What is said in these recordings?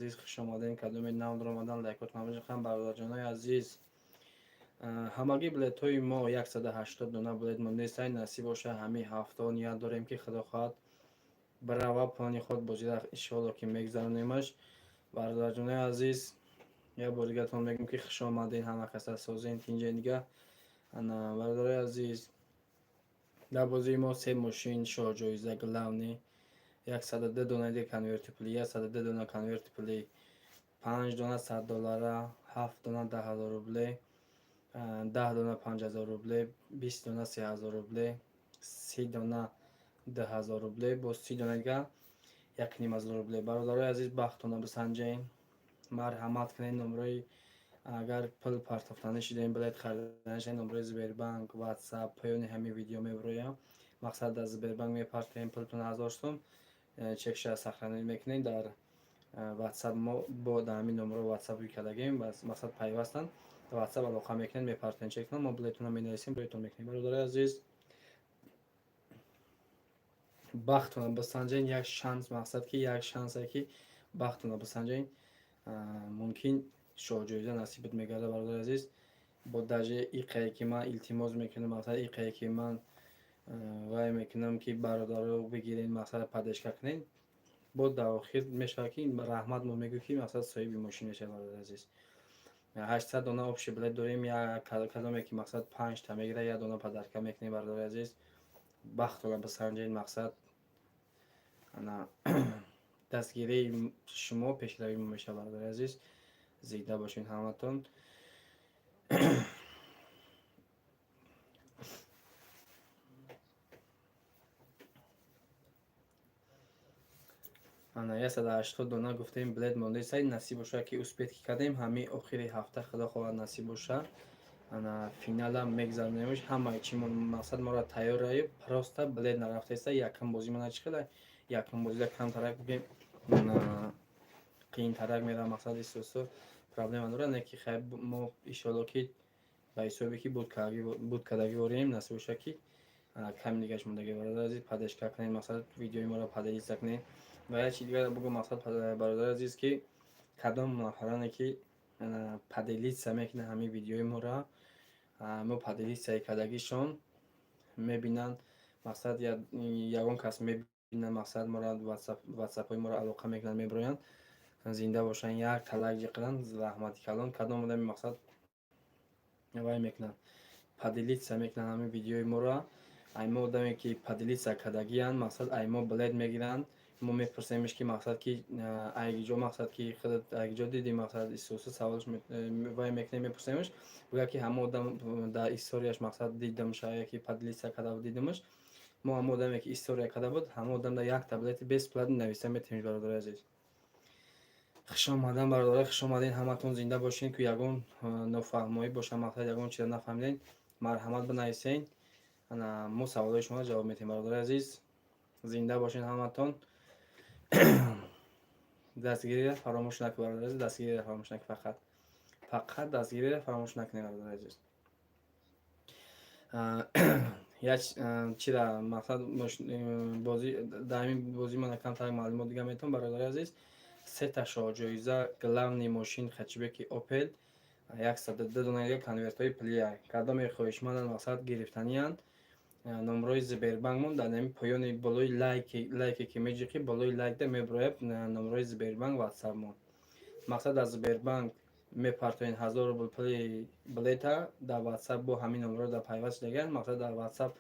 Азиз, хуш омадем. Кадоме нав омадан, лайкотон бижиқам, бародарҷонои азиз. Ҳамагӣ билетҳои мо 180 дона билет мондесай. Насиб боша, ҳамин ҳафтао ният дорем, ки худо хоҳад, барава плани худ бозида, иншоалло, ки мегзаронемаш. Бародарҷонои азиз, як бор дигатон мегӯм, ки хуш омадем, ҳама каса созен, тинҷе дига. Ана, бародарои азиз, дар бозии мо се мошин шоҳҷоиза главный, 102 дона конверти пулӣ, 102 дона конверти пулӣ, 5 дона 100 доллара, 7 дона 10 000 рубле, 10 дона 5000 рубле, 20 дона 3000 рубле, 30 дона 2000 рубле, бо 30 дона дига 1500 рубле. Бародарои азиз, бахтона бисанҷен, марҳамат кунед. Номрои, агар пул партофтанӣ шудем, билет хариданӣ шудем, номрои Сбербанк, Ватсап поёни ҳамин видео мебироям. Мақсад, дар Сбербанк мепартоем пултон 1000 сум, чекша сохранить мекунед дар Ватсап. Мо бо дар ҳамин номро Ватсап кардагем, мақсад, пайвастанд, дар Ватсап алоқа мекунед, мепартоем чектон, мо билетона менависем, рӯятон мекунем. Бародарои азиз, бахтона бисанҷен, як шанс, мақсад, ки як шансе, ки бахтона бисанҷен, мумкин шоҳҷоиза насибат мегардад. Бародари азиз, бо даже иқае ки ман илтимос мекунам, мақсад, иқае ки ман вай мекунам, ки бародаро бигирен, мақсад, поддержка кунед, бо дар охир мешавад, ки раҳмат мо мегӯ, ки мақсад, соҳиби мошин мешавад. Бародари азиз, 800 дона общий билет дорем. Кадоме ки, мақсад, панҷта мегирад, як дона подарка мекунем. Бародари азиз, бахтона бисанҷед. Мақсад, ана, дастгирии шумо пешравии мо мешавад. Бародари азиз, зинда бошед ҳаматон. Ана, 180 дона гуфтем билет мондесай. Насиб бошад, ки успеть ки кардем, ҳамин охири ҳафта, худо хоҳад, насиб бошад, ана, финала мегзаронемш. Ҳамаи чи мақсад моро тайёр раю, просто билет нарафтеста. Якум бозӣ мана чӣ қадар, якум бозида камтарак бигем, қийинтарак мерава, мақсад, исусу проблема дорад. Не ки хай, мо иншоалло, ки ба ҳисобе ки буд кардагӣ ворем, насиб бошад, ки ками дигаш мондагӣ. Бародари азиз, поддержка кунед, мақсад, видеои моро поделиться кунед. Ва як чиз дигар бугӯм, мақсад, бародари азиз, ки кадом нафароне ки поделиться мекунанд ҳамин видеои моро, мо поделиться кардагишон мебинанд, мақсад, ягон кас мебинанд, мақсад, моро ватсапҳои моро алоқа мекунанд, мебироянд. Зинда бошанд, як талак ҷиқиранд, раҳмати калон. Кадом одами, мақсад, вай мекунанд, поделиться мекунанд ҳамин видеои моро, аймо одаме ки поделиться кардагиянд, мақсад, аймо билет мегиранд. Мо мепурсемш, ки, мақсад, ки айгиҷо, мақсад, ки худат айгиҷо дидӣ, мақсад, исуса саволш вай мекунем, мепурсемш, гӯяд, ки ҳама одам дар историяш, мақсад, дидамша, яки поделиться карда буд, дидамш. Мо ҳама одаме ки история карда буд, ҳама одам дар як билети бесплатно нависта метавонем. Бародари азиз, хуш омадан, бародари, хуш омадед ҳаматон, зинда бошед. Ки ягон нофаҳмоӣ боша, мақсад, ягон чиза нафаҳмидед, марҳамат, бинависед, мо саволҳои шуморо ҷавоб медиҳем. Бародари азиз, зинда бошед ҳаматон. Дастгириро фаромӯш накунед, бародари азиз, дастгириро фаромӯш накунед, фақат, фақат дастгириро фаромӯш накунед, бародари азиз. Як чира, мақсад, бозӣ, дар ҳамин бозӣ ман камтар маълумот дига метавонам. Бародари азиз, сета шоҳҷоиза главный мошин хэтчбеки Опел, 102 дона конвертҳои пулия. Кадоме хоҳишманданд, мақсад, гирифтаниянд, номрои Сбербанкмон дар ҳамин поёни болои лайке ки меҷиқӣ, болои лайкда мебирояд номрои Сбербанк, Ватсапмон. Мақсад, аз Сбербанк мепартоед 1000 рубл пули билета, дар Ватсап бо ҳамин номро дар пайваст шудагианд. Мақсад, дар Ватсап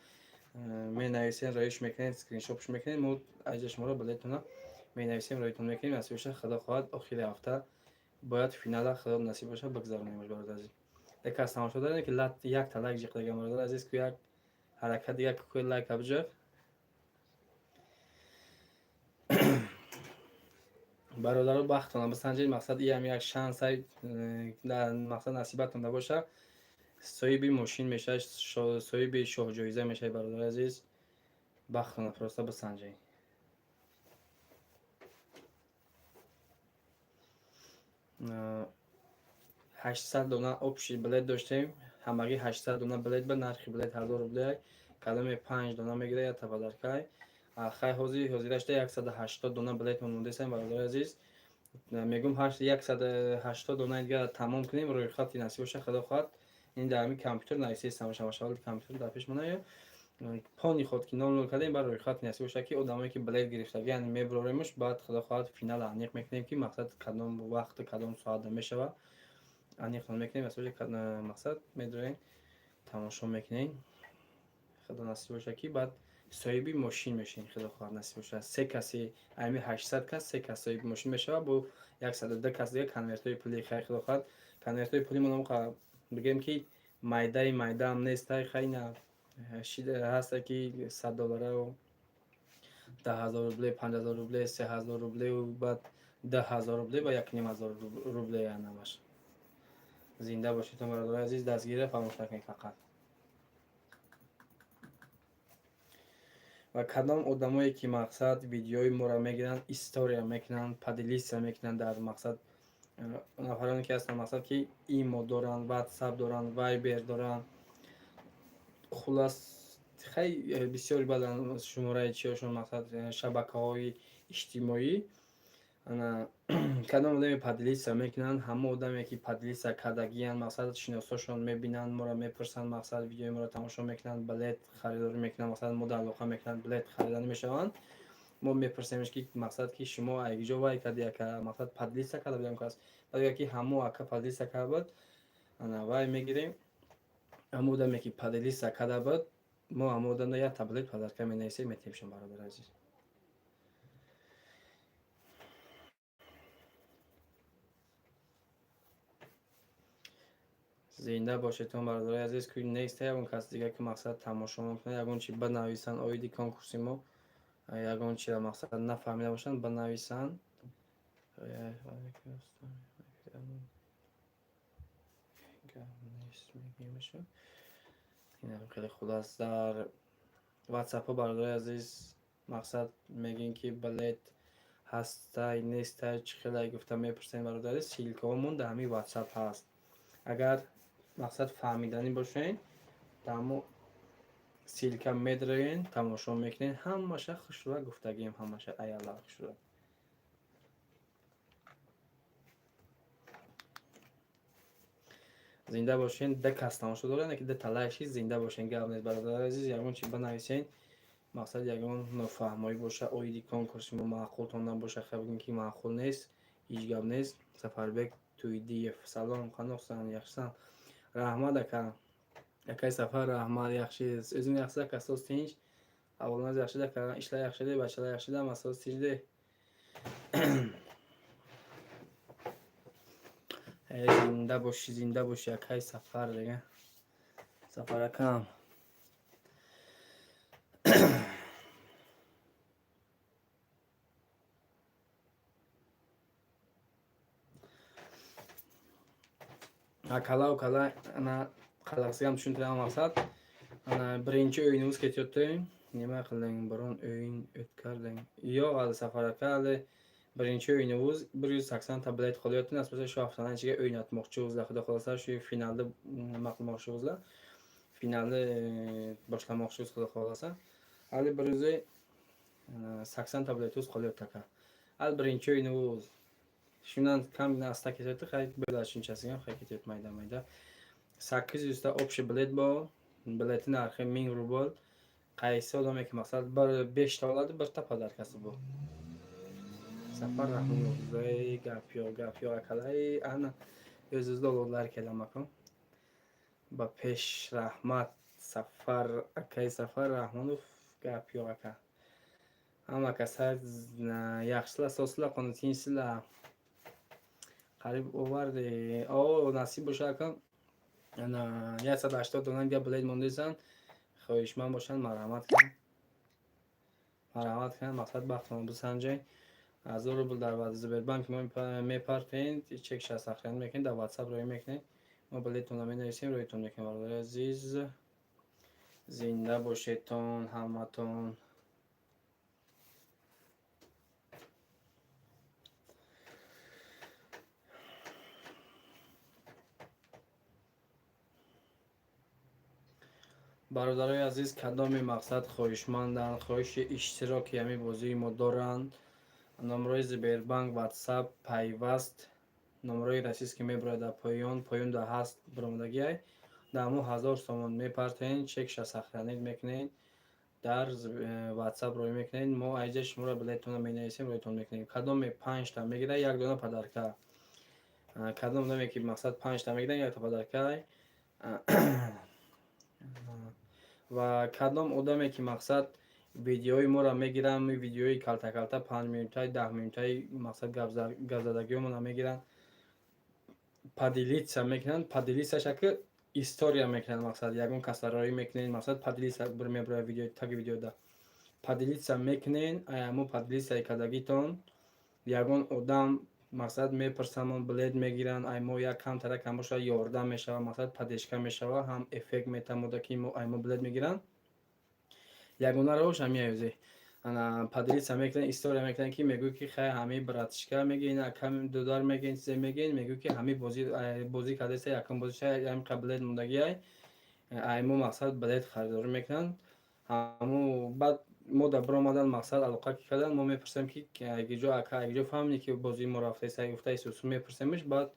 менависем, роиш мекунед, скриншотш мекунед, мо аҷа шуморо билетона менависем, роитон мекунем. Насиб бошад, худо хоҳад, охири ҳафта бояд финала, худо насиб бошад, бигзаронем. Бародари азиз, як кас тамошо дорем, ки якта лайк ҷиқдаган. Бародари азиз, ку як ҳаракат дига ку, лайка биҷиқ. Бародаро, бахтона бисанҷед. Мақсад, иам як шансай, мақсад, насибатон набоша, соҳиби мошин мешавад, соҳиби шоҳҷоиза мешавад. Бародари азиз, бахтона просто бисанҷед. 800 дона общий билет доштем. Ҳамагӣ 800 дона билет ба нархи билет 1000 рубле. Кадоме панҷ дона мегирад, якта подаркай. Хай, ҳозир ҳозирашда 180 дона билет мондесем, бародари азиз. Мегум 180 донаи дигар тамом кунем, рӯйхати насиб боша, худо хоҳад. Ин дар ҳамин компютер нависестам, шавашавали компютер дар пеш монаю. Пони худ ки 00 кардем, баъд рӯйхати насиб боша, ки одамое ки билет гирифтагӣ, яъне меброремуш, баъд худо хоҳад финал аниқ мекунем, ки мақсад кадом вақту кадом соата мешава. Аниқ мекунем, насиб боша, мақсад медроем, тамошо мекунем. Худо насиб боша, ки баъд соҳиби мошин мешавем, худо хоҳад насиб боша. Се каси ами 800 кас, се кас соҳиби мошин мешава, бо 102 кас дига конвертҳои пули. Хай, худо хоҳад, конвертҳои пули мо бигем, ки майдаи майдаам нест, хай на ҳаста, ки 100 долларау 10 000 рубле, 5000 рубле, 3000 рублеу, баъд 10 000 рубле ва 1500 рубле намаш. Зинда бошедтон, бародарои азиз, дастгирия фаромӯш накунед фақат. Ва кадом одамое ки мақсад видеои моро мегиранд, история мекунанд, поделиться мекунанд, дар мақсад нафароне ки ҳастанд, мақсад ки имо доранд, ватсап доранд, вайбер доранд, хулас, хай, бисёри баъдан шумораи чиёшон, мақсад шабакаҳои иҷтимоӣ, кадом одаме поделиться мекунанд, ҳама одаме ки поделиться кардагиянд, мақсад шиносошон мебинанд, моро мепурсанд, мақсад видеои моро тамошо мекунанд, билет харидорӣ мекунанд, мақсад мо алоқа мекунанд, билет хариданӣ мешаванд. Мо мепурсемш, ки мақсад ки шумо айгиҷо вай карди, ака, мақсад поделиться карда будем кас. Баъд ки ҳамо ака поделиться карда буд, вай мегирем. Ҳамо одаме ки поделиться карда буд, мо ҳамо одамда як билет подарка менависем, метиҳемшон, бародари азиз. Зинда бошедтон, бародарои азиз. Ки нест ягон кас дига, ки мақсад тамошо мекунад, ягон чи банависанд оиди конкурси мо, ягон чиро мақсад нафаҳмида бошанд, банависанд. Хеле хулас, дар ватсапҳо, бародарои азиз, мақсад мегӯем, ки билет ҳастай, нестай, чӣ хелай гуфта мепурсем. Бародари, ссылкаҳомон дар ҳамин ватсап ҳаст. Агар мақсад фаҳмиданӣ бошед, дар ҳамо ссылка медроен, тамошо мекунед, ҳамаша хушрӯа гуфтагием, ҳамаша аяла хушрӯа. Зинда бошен. Ду кас тамошо доранд, ки дута лайк шид. Зинда бошен, гап нест, бародари азиз. Ягон чи банависен, мақсад ягон нофаҳмоӣ боша оиди конкурси мо, маъқултон набоша, хай бигӯем, ки маъқул нест, ҳеҷ гап нест. Сафарбек Туйдиев, салом, қандоқсан, яхшисан? Раҳмат, ака, акаи Сафар, раҳмат, яхши. Өзүң яхши, ака, соз, тинч, аҳволиңиз yaxshi, ака, ishlar yaxshida, bachalar yaxshida, hammasi tinchda. Зинда бошӣ, зинда бошӣ, акаи Сафар дега, Сафар акам. Акала, укала, ана qalaqsiga ham tushuntiraman. Maqsad, ana birinchi o'yinimiz ketyapti. Nima qilding, biron o'yin o'tkarding? Yo'q hali, Safar aka, hali birinchi o'yinimiz, 180 ta bilet qolyapti. Nasib bo'lsa, shu haftani ichiga o'ynatmoqchimizlar, xudo xohlasa, shu finalda nima qilmoqchimizlar, finalni boshlamoqchimiz, xudo xohlasa. Hali 180 ta biletimiz qolyapti, aka, hali birinchi o'yinimiz. Shundan kamgina asta ketyapti, hay, bo'ladi shunchasi ham, hay, ketyapti mayda mayda. 800 ta общий bilet bor, bileti narxi 1000 rubl. Qaysi odam eki, maqsad bir beshta oladi, birta подарка si bu. Safar Rahmonov, ey, gap yo'q, gap yo'q, akalar. Ey, ana o'zizda ulug'lar kelamaku ba pesh. Rahmat, Safar akay, Safar Rahmonov, gap yo'q, aka. Hamma kasa yaxshilar, sozsizlar, qoni tinchsizlar? Qarib o'vardi o, nasib bo'sha, aka. Ana 180 dona diga bilet mondesan, хоҳишманд бошанд, марҳамат кунед, марҳамат кунед. Мақсад бахтон бисанҷед, 1000 рубл дар Сбербанк мо мепартед, чек ша сохранить мекунед, дар ватсап роӣ мекунед, мо билетонро менависем, роитон мекунем. Бародари азиз, зинда бошедтон ҳаматон. Бародарои азиз, кадоми мақсад хоҳишманданд, хоҳиши иштироки ҳамин бозии мо доранд. Номерои Сбербанк, Ватсап пайваст, номерои российский мебурад дар поён, поён да ҳаст биромадагиай. Дар ҳамун 1000 сомон мепартоен, чекша сохранить мекунед, дар Ватсап рӯй мекунед. Мо айҷа шуморо билетона менависем, рӯйтон мекунем. Кадоме панҷта мегирад, як дона подарка. Кадом одаме ки мақсад панҷта мегирад, якта подарка. Ва кадом одаме ки мақсад видеои моро мегиранд, видеои калта калта, 5 минутаи, 10 минутаи, мақсад гапзадагиҳомонро мегиранд, поделиться мекунанд, поделиться шакл история мекунанд, мақсад ягон касароӣ мекунед, мақсад поделиться меброяд видео, таги видеода поделиться мекунед, аямо поделиться кардагитон ягон одам мақсад мепурсамон, билет мегиранд, ай мо як камтара кам боша ёрдам мешава, мақсад поддержка мешава, ҳам эффект метамода, ки мо ай мо билет мегиранд. Ягона равош ҳамин аюзе ана поделиться мекунанд, история мекунанд, ки мегӯй ки хай ҳамин братишка мегӯй, ина кам дудар мегӯй, чизе мегӯй, мегӯй ки ҳамин бозӣ кардеса, якум бозиша ҳамин қа билет мондагиай, ай мо мақсад билет харидорӣ мекунанд. Ҳаму баъд мо дар биромадан, мақсад алоқа ки кардан, мо мепурсем, ки айгиҷо, ака, айгиҷо фаҳмидӣ, ки бозии мо рафтаеса, гуфта исусу мепурсемш. Баъд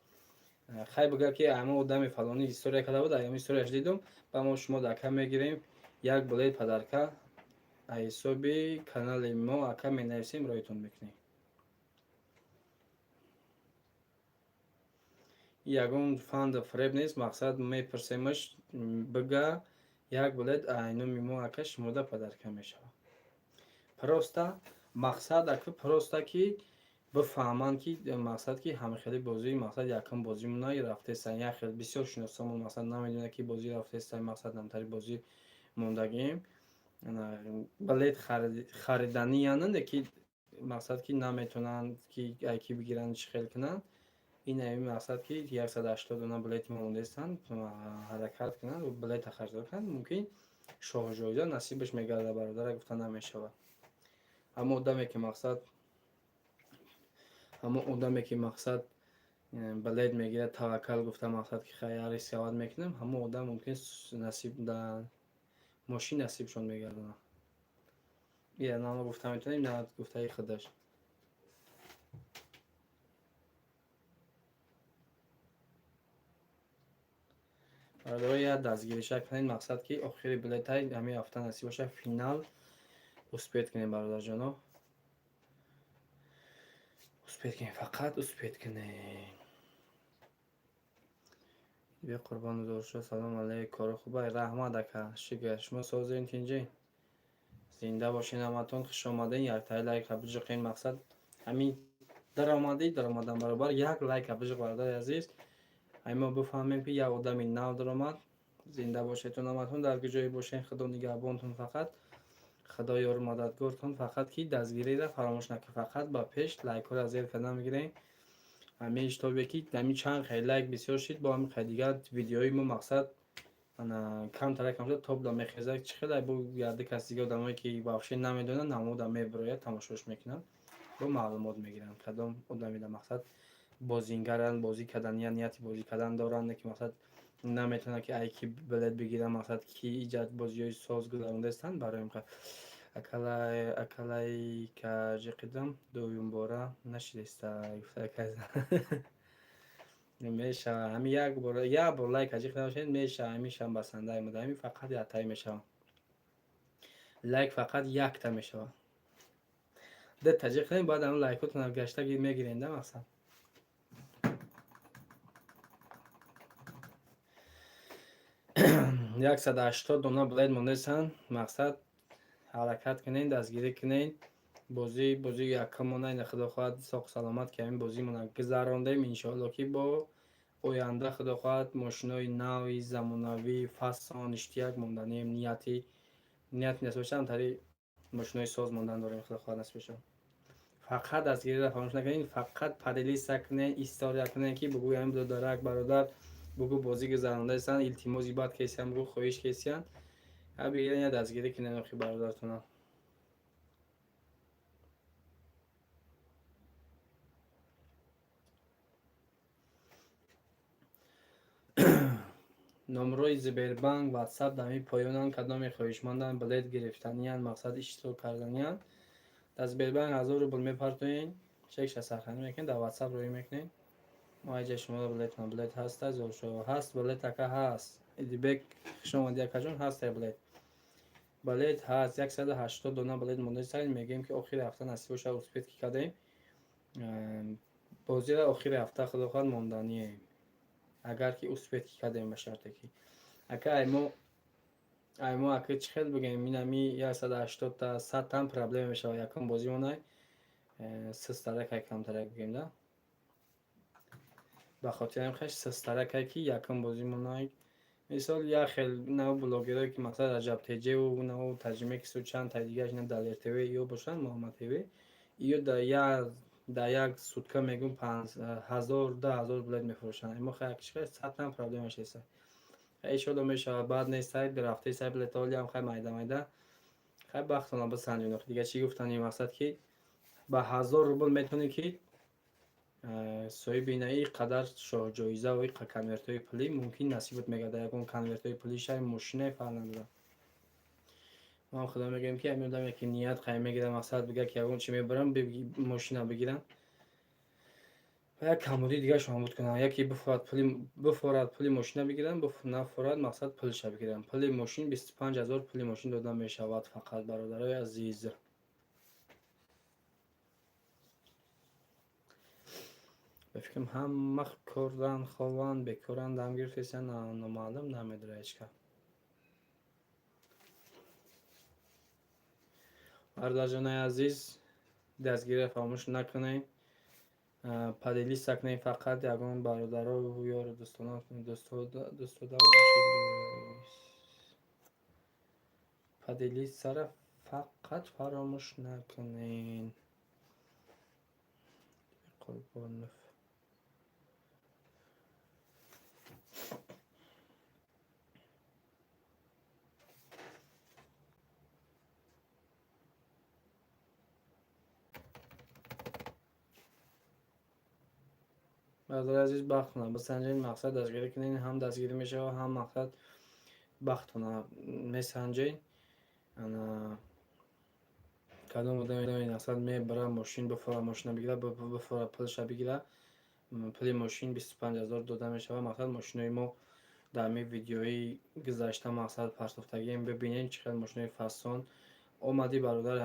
хай бигӯяд, ки ҳамон одами фалонӣ история карда буд, ҳамин историяш дидум, ба мо шумо дака мегирем, як билет подарка ҳисоби канали мо, ака, менависем, роитон мекунем. Ягон фанду фиреб нест, мақсад мепурсемаш, бига, як билет айноми мо, ака, шумода подарка мешавад. Просто мақсад, ака, просто ки бифаҳманд, ки мақсад ки ҳамихели бозӣ, мақсад якум бозимона рафтесан, як хел бисёр шиносамон мақсад намедонад, ки бозӣ рафтесан, мақсад намтари бозӣ мондагием, билет хариданиянд, ки мақсад ки наметавонанд, ки ай ки бигиранд, чӣ хел кунанд. Ин ами мақсад ки 180 дона билети мондаистанд, ҳаракат кунанд, билета харидор кунанд, мумкин шоҳҷоиза насибаш мегардад, бародара, гуфта намешавад. Ҳамон одаме ки мақсад билет мегирад, таваккал гуфта, мақсад ки хай рисковать мекунам, ҳамон одам мумкин насиб мошин насибшон мегардонад. Ира на мо гуфта метавонем, на гуфтаи худаш. Бародаро, як дастгириша кунед, мақсад ки охири билетай ҳамин ҳафта насиб боша, финал успеть кунем, бародарҷоно, успеть кунем, фақат успеть кунем. Беқурбон узоршо, салом алейк, кори хубай, раҳмат, ака, шукр, шумо созен, тинҷӣ, зинда бошен ҳаматон, хуш омаден. Яктаи лайка биҷиқен, мақсад ҳамин даромадӣ, даромадан баробар як лайка биҷиқ, бародари азиз, ай мо бифаҳмем, ки як одами нав даромад. Зинда бошедтон ҳаматон, дар куҷое бошен, худо нигаҳбонтон, фақат худо ёру мададгортон, фақат ки дастгириро фаромӯш накунед, фақат ба пеш лайкҳоро зер карда мегирем. Ҳамин шитобе ки ҳамин чанд хел лайк бисёр шид, бо ҳамин хел дигар видеои мо мақсад камтара камтара топ да мехезад. Чӣ хел бо ярди кас дига одамое ки вообще намедонанд, ҳамода мебирояд, тамошош мекунанд, бо маълумот мегиранд, кадом одамида мақсад бозингаранд, бозӣ карданиян, нияти бозӣ кардан доранд, ки мақсад наметавонад, ки ай ки билет бигиранд, мақсад ки иҷад бозиҳои соз гузарондаистанд. Барои акалай ка ҷиқидам дуюмбора нашидиста, мешава. Ҳамин як бор, як бор лайка ҷиқ набошед, мешава. Ҳамишам басандаи муда, ҳамин фақат яктай мешава лайк, фақат якта мешава. Дета ҷиқ кунем, баъд ҳамн лайкотона гашта мегирем да мақсад. 180 дона билет мондесанд, мақсад ҳаракат кунед, дастгирӣ кунед. Бозӣ бозии якумона ина, худо хоҳад, соҳу саломат ки ҳамин бозимона гузарондем, иншоалло, ки бо оянда, худо хоҳад, мошинои нави замонавӣ, фасон, иштияк монданем, нияти насиб боша, ҳамтари мошинои соз мондан дорем, худо хоҳад, насиб боша. Фақат дастгириро фаромӯш накунед, фақат поделиться кунед, история кунед, ки бугӯ ҳамин додарак, бародар, бугӯ бозӣ гузарондаистанд, илтимоси бад кесиян, бугӯ хоҳиш кесиян, ҳа бигирен, я дастгирӣ кунед охи бародаратона. Номрои Сбербанк, Ватсап дар ҳамин поёнанд. Кадоме хоҳишманданд, билет гирифтаниянд, мақсад иштирок карданиянд. Дар Сбербанк 1000 рубл мепартоен, чекша сохранӣ мекунед, дар WhatsApp рӯй мекунед. Мо айҷа шумо билетон, билет ҳаста, зоршо ҳаст, билет ака ҳаст. Идибек, хуш омадӣ, акаҷон, ҳаста билет. Билет ҳаст, 180 дона билет монда, мегӯем ки охири ҳафта насиб боша, успеть ки кардем. Бозира охири ҳафта худо хоҳад монданием. Агар ки успеть ки кардем, ба шарте ки. Ака аймо ака чӣ хел бигӯем, инами 180 та 100 там проблема мешавад, якум бозӣ монай систаракай камтарак бигӯем да. Ба хотирам хеш систаракай ки якум бозӣ монай. Мисол як хел нав блогерое ки масалан Раҷаб Теҷеву нав Таҷимексу чанд тай дигараш ина Далер ТВ ё бошанд, Муҳаммад ТВ, ё дар як сутка мегӯм 5000 2000 билет мефурӯшанд. Мо хай чӣ 100 там проблемаш нест. Иншоалло мешавад, баъд нест, сай рафтаи сай билетҳо ҳам хай майда майда. Хай бахтона бисанҷем. Дига чӣ гуфтани мақсад ки ба 1000 рубл метавонӣ ки соҳиби ина ин қадар шоҳҷоиза ва ин конвертҳои пулӣ мумкин насибат мегардад. Ягон конвертҳои пулӣ шай мошинае фарқ надорад. Мо худо мегӯем ки ҳамин одаме ки ният қай мегирад, мақсад бигӯяд ки ягон чи мебарам, мошина бигирам, ва як камбудии дигарашон буд кунам. Яке бифорад пули мошина бигирам, нафорад мақсад пулша бигирам. Пули мошин 25 000 пули мошин дода мешавад фақат, бародарои азиз. Ба фикрам ҳама кордан, хованд, бекоранд, дам гирифтесан, номаълум намедора ҳеҷ кас. Бародарҷонои азиз, дастгириро фаромӯш накунед, поделиться кунед фақат ягон бародаро, ёру дӯстона, дӯстодаро поделиться-ро фақат фаромӯш накунед. Қурбонов. Бародари азиз, бахтона бисанҷед, мақсад дастгирӣ кунед, ҳам дастгирӣ мешавад, ҳам мақсад бахтона месанҷед. Ана кадом одаме мақсад мебара мошин, бифора мошина бигира, бифора пулша бигира, пули мошин 25 000 дода мешавад. Мақсад мошинои мо дар ҳамин видеои гузашта мақсад партофтагием, бибинед чӣ қадр мошинои фасон омадӣ, бародар,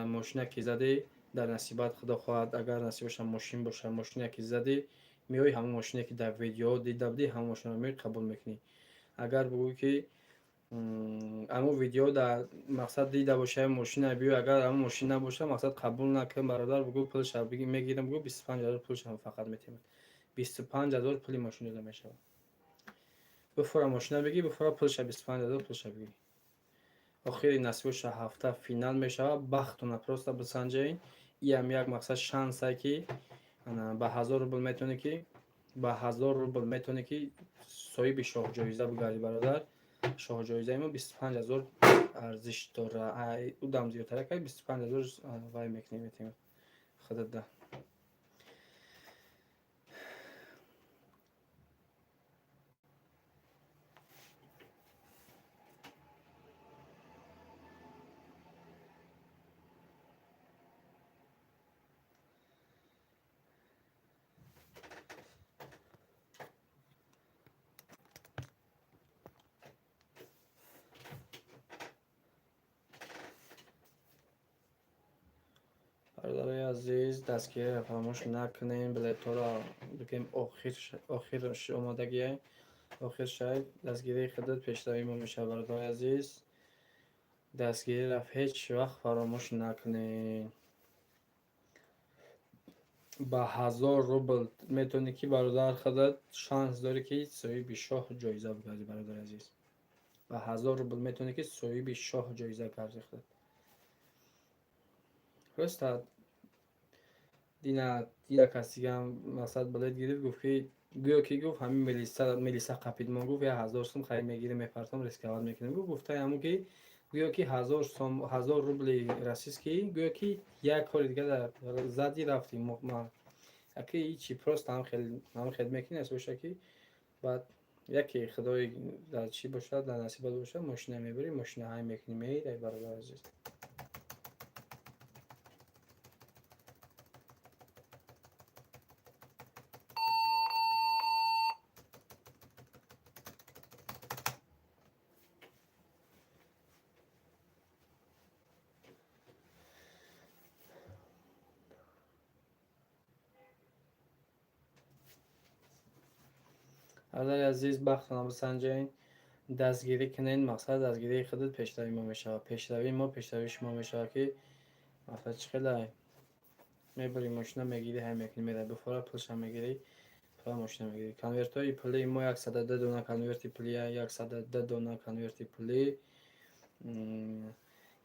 мошина ки задӣ дар насибат худо хоҳад, агар насиб боша мошин боша, мошина ки задӣ меои ҳамон мошине ки дар видеоҳо дида будӣ, ҳамон мошинаро меои қабул мекунӣ. Агар бигӯӣ ки ҳамон видео дар мақсад дида бошӣ мошина биёй, агар ҳамон мошин набоша, мақсад қабул накун, бародар, бигӯ пулша мегирам, бигӯ 25 000 пулша фақат метиҳам. 25 000 пули мошин дода мешавад. Бифора мошина бигӣ, бифора пулша 25 000 пулша бигӣ. Охири насибоша ҳафта финал мешавад, бахтона просто бисанҷед. Иам як мақсад шансе ки ба 1000 рубл метавонӣ ки ба 1000 рубл метавонӣ ки соҳиби шоҳҷоиза бигардӣ, бародар. Шоҳҷоизаи мо 25 000 арзиш дора. Удам зиёдтара кай 25 000 вай мекунем, метиҳем худат да. Бародарои азиз, дастгириро фаромӯш накунем, билетҳоро бигем охир омодагие, охир шай дастгирии худат пешравии мо мешавад, бародарои азиз. Дастгириро ҳеҷ вақт фаромӯш накунем. Ба 1000 рубл метавонӣ ки, бародар, худат шанс дорӣ ки соҳиби шоҳ ҷоиза бигардӣ, бародари азиз. Ба 1000 рубл метавонӣ ки соҳиби шоҳ ҷоиза гардӣ худат. Просто дина як кас дигам мақсад билет гирифт, гуфт ки гӯё ки гуфт ҳамин милиса қапидмон, гуфт 1000 сум хайр мегирем, мепартом, рисковать мекунем. Гуфт гуфтаи ҳамун ки гӯё ки 1000 сом, 1000 рубли российский, гӯё ки як кори дига зади рафтӣ. Аки ҳичи, просто ҳам хел мекунӣ, аст боша ки баъд яке худои дар чӣ бошад, дар насибат бошад, мошина мебарӣ, мошина ҳай мекунӣ, меири, бародари азиз. Бародари азиз, бахтона бисанҷен, дастгирӣ кунен. Мақсад дастгирии худат пешравии мо мешавад. Пешравии мо пешравии шумо мешавад, ки мақсад чӣ хелай мебарӣ, мошина мегирӣ, ҳай мекунӣ, меравӣ бифора, пулша мегирӣ, пула мошина мегирӣ. Конвертҳои пулии мо 102 дона конверти пулӣ, 102 дона конверти пулӣ,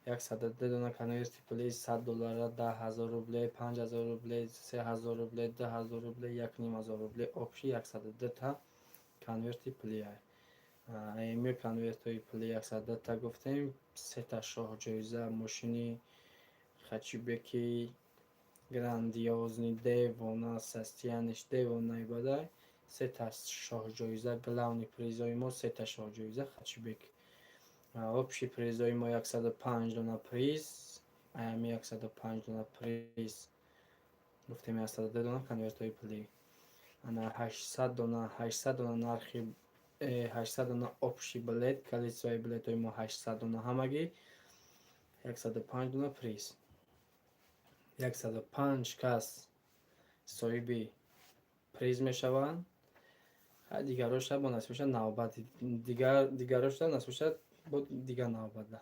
102 дона конверти пулӣ, 100 доллара, 10 000 рубле, 5000 рубле, 3000 рубле, 2000 рубле, 1500 рубле, общий 102 та конверти пулӣ. Ами конвертҳои пулӣ 102 та гуфтем, сета шоҳҷоиза, мошини хэтчбеки грандиозный, девона, состояние ш девонаи бадай, сета шоҳҷоиза, главный призои мо сета шоҳҷоиза хэтчбек. Общий призои мо 105 дона приз. Ами 105 дона приз гуфтем, 102 дона конвертҳои пулӣ. Ана 800 дона, 800 дона нархи, 800 дона общий билет, количество и билетҳои мо 800 дона ҳамагӣ, 105 дона приз. 105 кас соҳиби приз мешаванд. Дигароша бо насиб навбат, дигароша насиб бо дигар навбатда.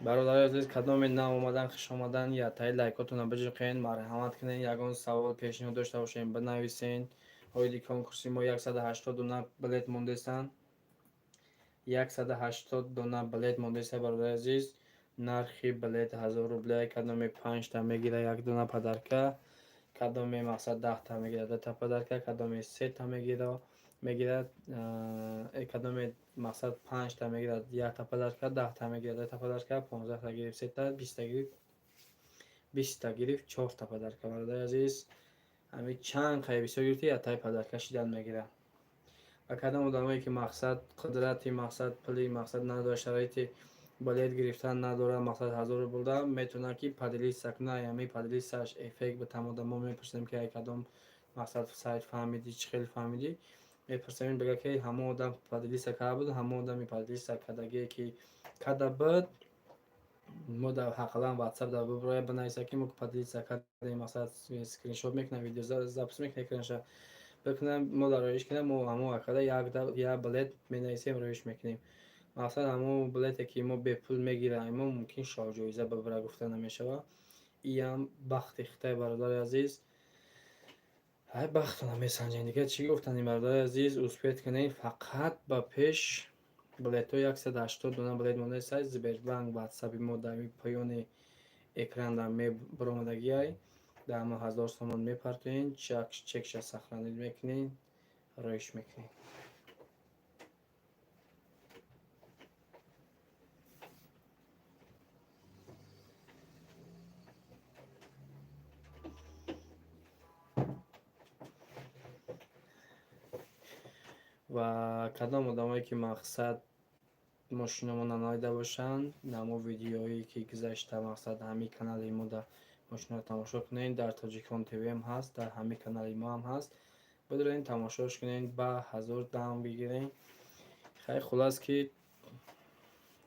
Бародари азиз, кадоме нав омадан, хуш омадан. Ятаи лайкотона биҷиқен, марҳамат кунен. Ягон савол, пешниҳод дошта бошен, бинависен. Оиди конкурси мо 180 дона билет мондестанд, 180 дона билет мондеста. Бародари азиз, нархи билет 1000 рубля. Кадоме панҷта мегира, як дона подарка, кадоме мақсад 10та мегира, дута подарка, кадоме сета мегирад, кадоме мақсад панҷта мегирад, якта подарка, 10та мегирад, дута подарка, 15та гирифт, сета, 20та гирифт, 20та гирифт, чорта подарка. Бародари азиз, ҳами чанд қай бисёр гирифти, ятаи подарка шидан мегирад. Ва кадом одамое ки мақсад қудрати, мақсад пули, мақсад надорад, шароити билет гирифтан надорад, мақсад 1000 рубл метавонад ки поделиться кунад. Ҳами поделиться ш эффект ба одамо. Мепурсем ки ай кадом мақсад сайт фаҳмидӣ, чӣ хел фаҳмидӣ, мепурсем. Бигӯяд ки ҳамон одам поделиться карда буд. Ҳамон одами поделиться кардагие ки карда буд, мо дар ҳақалан ватсап дар биброя, бинависа ки мо поделиться кардем. Мақсад скриншот мекунам, видеозапись мекунам, экранша бикунам, мо дар роиш кунам. Мо ҳамон акада як билет менависем, роиш мекунем. Мақсад ҳамон билете ки мо бепул мегирем, мо мумкин шоҳҷоиза бибара, гуфта намешавад. Иам бахти хитай, бародари азиз. Ай, бахтона месанҷем. Дигар чӣ гуфтанем, бародари азиз? Успеть кунем фақат ба пеш. Билетҳо 180 дона билет мондааст. Сбербанк ватсапи мо дар поёни экран дар мебаромадагиай. Дар ҳама 1000 сомон мепартоен, чекша сохранить мекунем, роиш мекунем. Ва кадом одамое ки мақсад мошинамона надида бошанд, намо видеое ки гузашта, мақсад ҳамин канали мо да мошинаро тамошо кунед. Дар Тоҷикон ТВм ҳаст, дар ҳамин канали мо ҳам ҳаст. Бидорен, тамошош кунед, ба 1000 дам бигирен. Хай, хуллас ки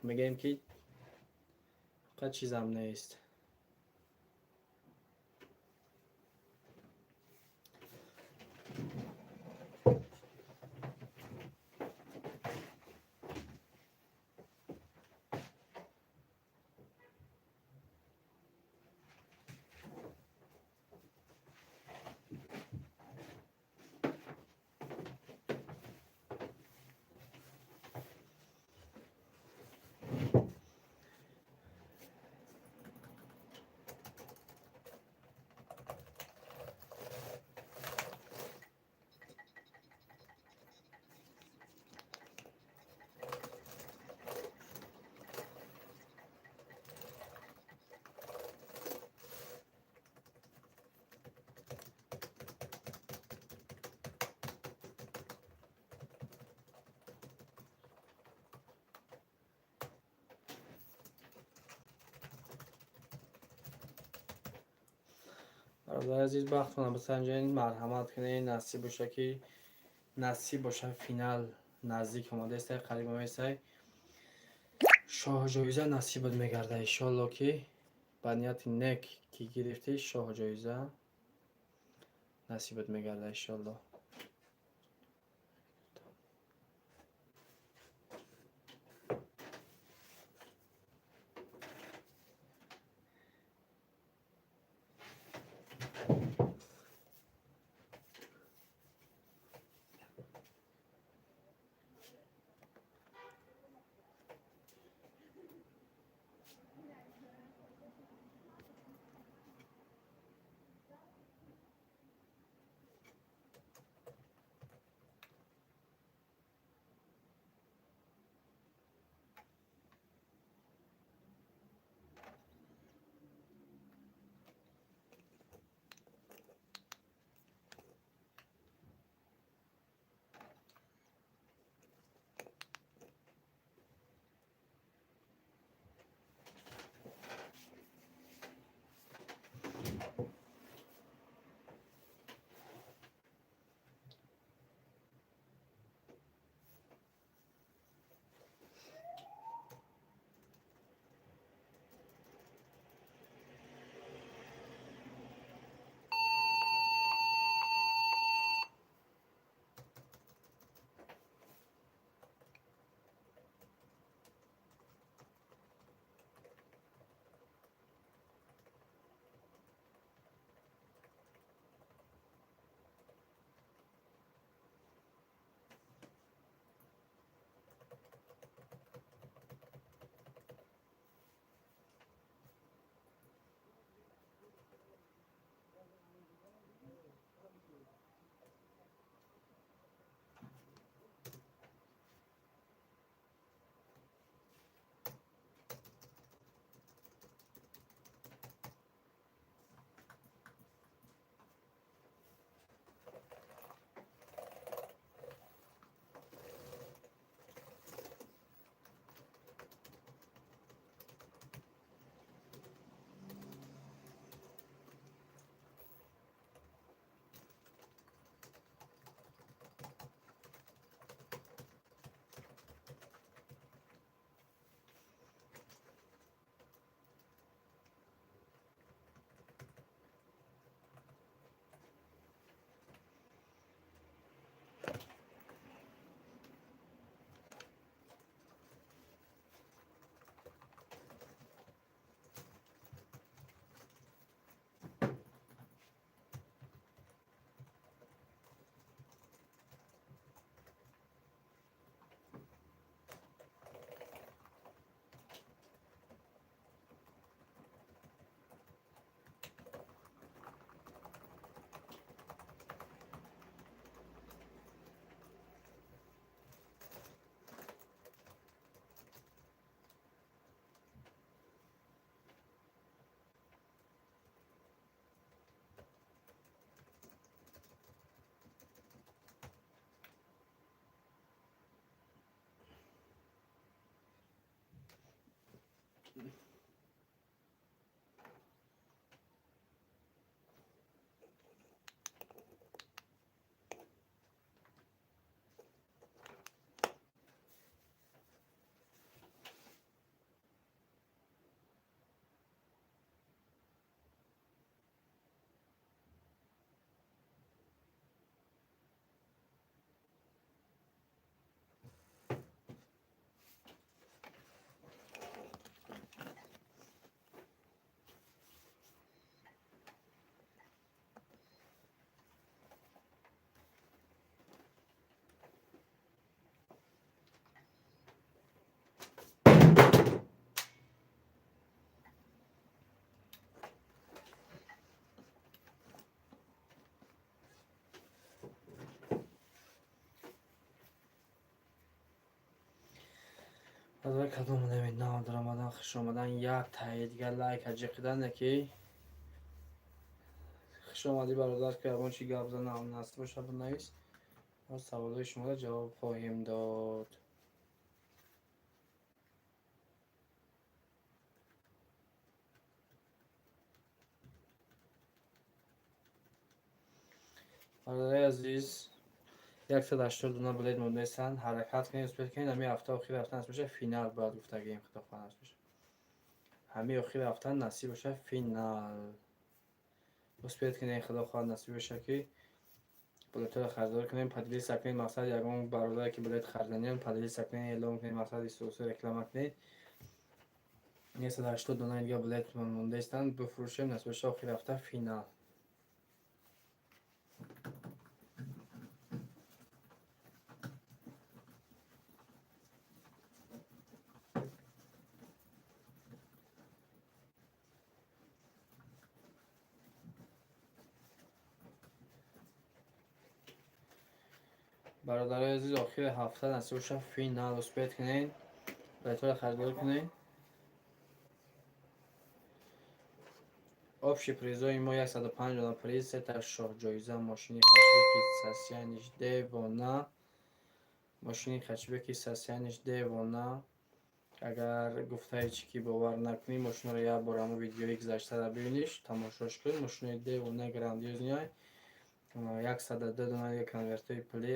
мегӯем ки фақат чизам нест. Бародари азиз, бахтона бисанҷед, марҳамат кунед, насиб боша, ки насиб боша, финал наздик омадаестай, қариб омаестай. Шоҳҷоиза насибат мегарда, иншоалло, ки ба нияти нек ки гирифтӣ, шоҳҷоиза насибат мегарда, иншоалло. Барои кадом одами нав даромадан, хуш омадан, як таи дигар лайк ҷиқидане, ки хуш омадӣ, бародар, ки ягон чи гап занам насиб боша, бинавис, мо саволҳои шуморо ҷавоб хоҳем дод. Бародари азиз, 180 дона билет мондаистанд. Ҳаракат кунед, успеть кунед. Ҳамин ҳафта, охири ҳафта насиб боша, финал бояд гуфтагием, худо хоҳад, насиб боша. Ҳамин охири ҳафта насиб боша, финал. Успеть кунед, худо хоҳад, насиб боша, ки билетҳоро харидорӣ кунем, поделиться кунед. Мақсад, ягон бародаре ки билет хариданиям, поделиться кунед, эълон кунед, мақсад, истосу реклама кунед. 180 донаи дига билет мондаистанд, бифурӯшем, насиб боша, охири ҳафта финал. Бародарои азиз, охири ҳафта насиб боша, финал. Успеть кунед, билетҳоро харидорӣ кунед. Общий призои мо 105 дона приз, сета шоҳҷоиза, мошини хачбеки состояниш девона, мошини хачбеки состояниш девона. Агар гуфтаи чӣ ки бовар накунӣ, мошинро як бор ҳамо видеои гузаштара бибиниш, тамошош кун. Мошинои девона, грандиозный. 102 дона конвертҳои пулӣ,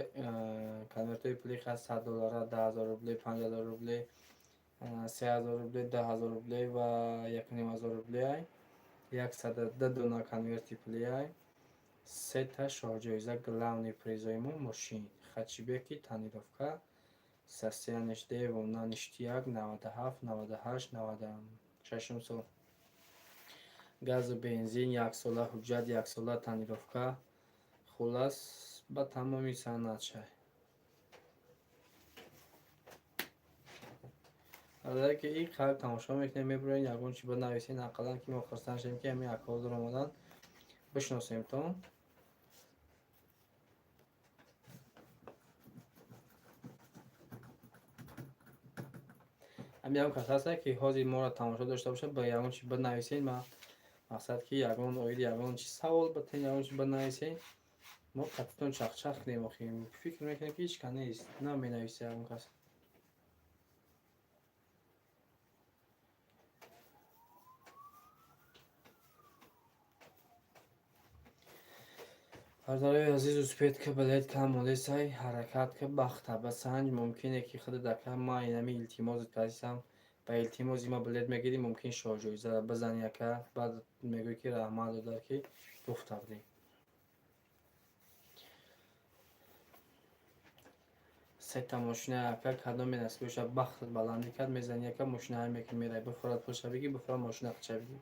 конвертҳои пулӣ ҳаст 100 доллара, 10 000 рубле, 5000 рубле, 3000 рубле, 10 000 рубле ва 1500 рубле. 102 дона конверти пулиай, сета шоҳҷоиза. Главный призои мо мошин хачбеки тонировка, состояниш девона, ништяк, 97, 98, 96-ум сол, газу бензин, яксола ҳуҷҷат, яксола тонировка. Хуллас, ба тамоми санъат шай. Бародаре ки ин қайб тамошо мекунем, мебурен, ягон чи бинависен ақаллан, ки мо хурсанд шавем, ки ҳамин акҳо омадан, бишносемтон. Ҳамин ягон кас ҳаста, ки ҳозир моро тамошо дошта бошад, ба ягон чи бинависен. Ма мақсад, ки ягон оиди ягон чи савол битен, ягон чи бинависен, мо қатитон чахчах кунем. Охи фикр мекунем, ки ҳеҷ кас нест, наменависа ягон кас. Бародарои азиз, успеть ка, билет кам мондесай, ҳаракат ка, бахта басанҷ. Мумкине ки худат, ака, ма инами илтимозат кардисам, ба илтимози ма билет мегирӣ, мумкин шоҳҷоизаро бизанӣ, ака. Баъд мегӯӣ, ки раҳмат, додар, ки гуфта будем. Сета мошина, ака, кадоме насиб боша, бахтат баландӣ кард, мезанӣ, ака, мошина ҳаме ки мерай, бифурад пулша бигӣ, бифурад мошина қича бигӣ.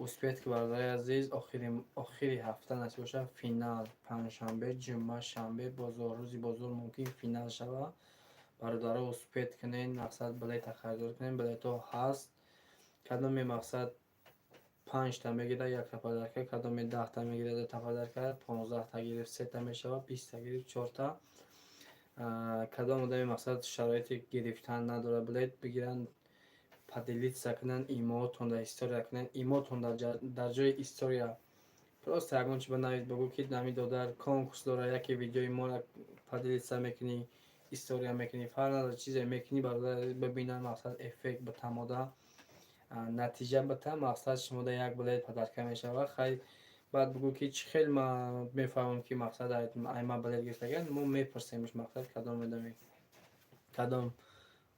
Успеть ки, бародари азиз, охири ҳафта насиб боша, финал. Панҷшанбе, ҷумъа, шанбе, бозор, рӯзи бозор мумкин финал шава. Бародаро, успеть кунед, мақсад, билета харидорӣ кунед, билетҳо ҳаст. Кадоме, мақсад, панҷта мегирад, якта подарка, кадоме 10-та мегирад, дута подарка, 15-та гирифт, сета мешавад, 20-та гирифт, чорта. Кадом одаме, мақсад, шароити гирифтан надорад, билет бигиранд, поделиться кунанд, имоотон дар история кунанд, имотон дар ҷои история просто ягон чи банавис, бигӯ, ки нами додар конкурс дора, яке видеои моро поделиться мекунӣ, история мекунӣ, фарқ надорад, чизе мекунӣ, бародар, бибинанд, мақсад, эффект битамода, натиҷа бита, мақсад, шумода як билет подарка мешавад. Хай, баъд бигӯ, ки чӣ хел ма мефаҳмам, ки, мақсад, ай ма билет гирифтаган. Мо мепурсемш, мақсад, кадом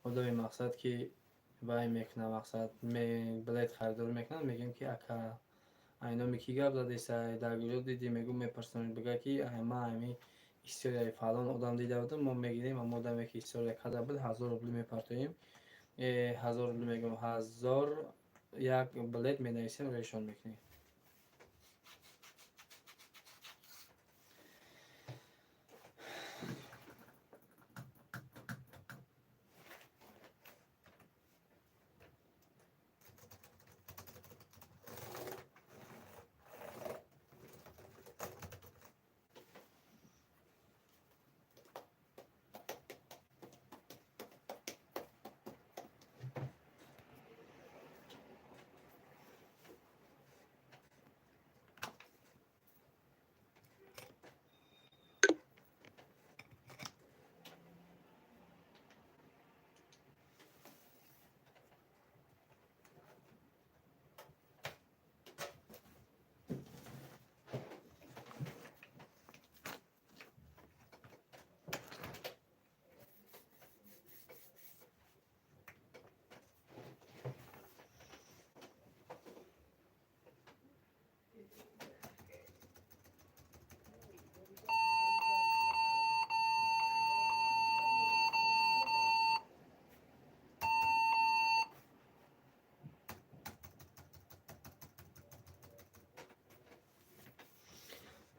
одами, мақсад, ки вай мекунад, мақсад, билет харидорӣ мекунад. Мегӯем, ки ака, айноми кӣ гап задесай, дар куҷо дидӣ, мегӯ, мепурсам. Бигӯ, ки ма ами историяи фалон одам дида будам. Мо мегирем ҳамо одаме, ки история карда буд, 1000 рубли мепартоем, 1000 рубли мегӯям, 1001 билет менависем, рӯяшон мекунем.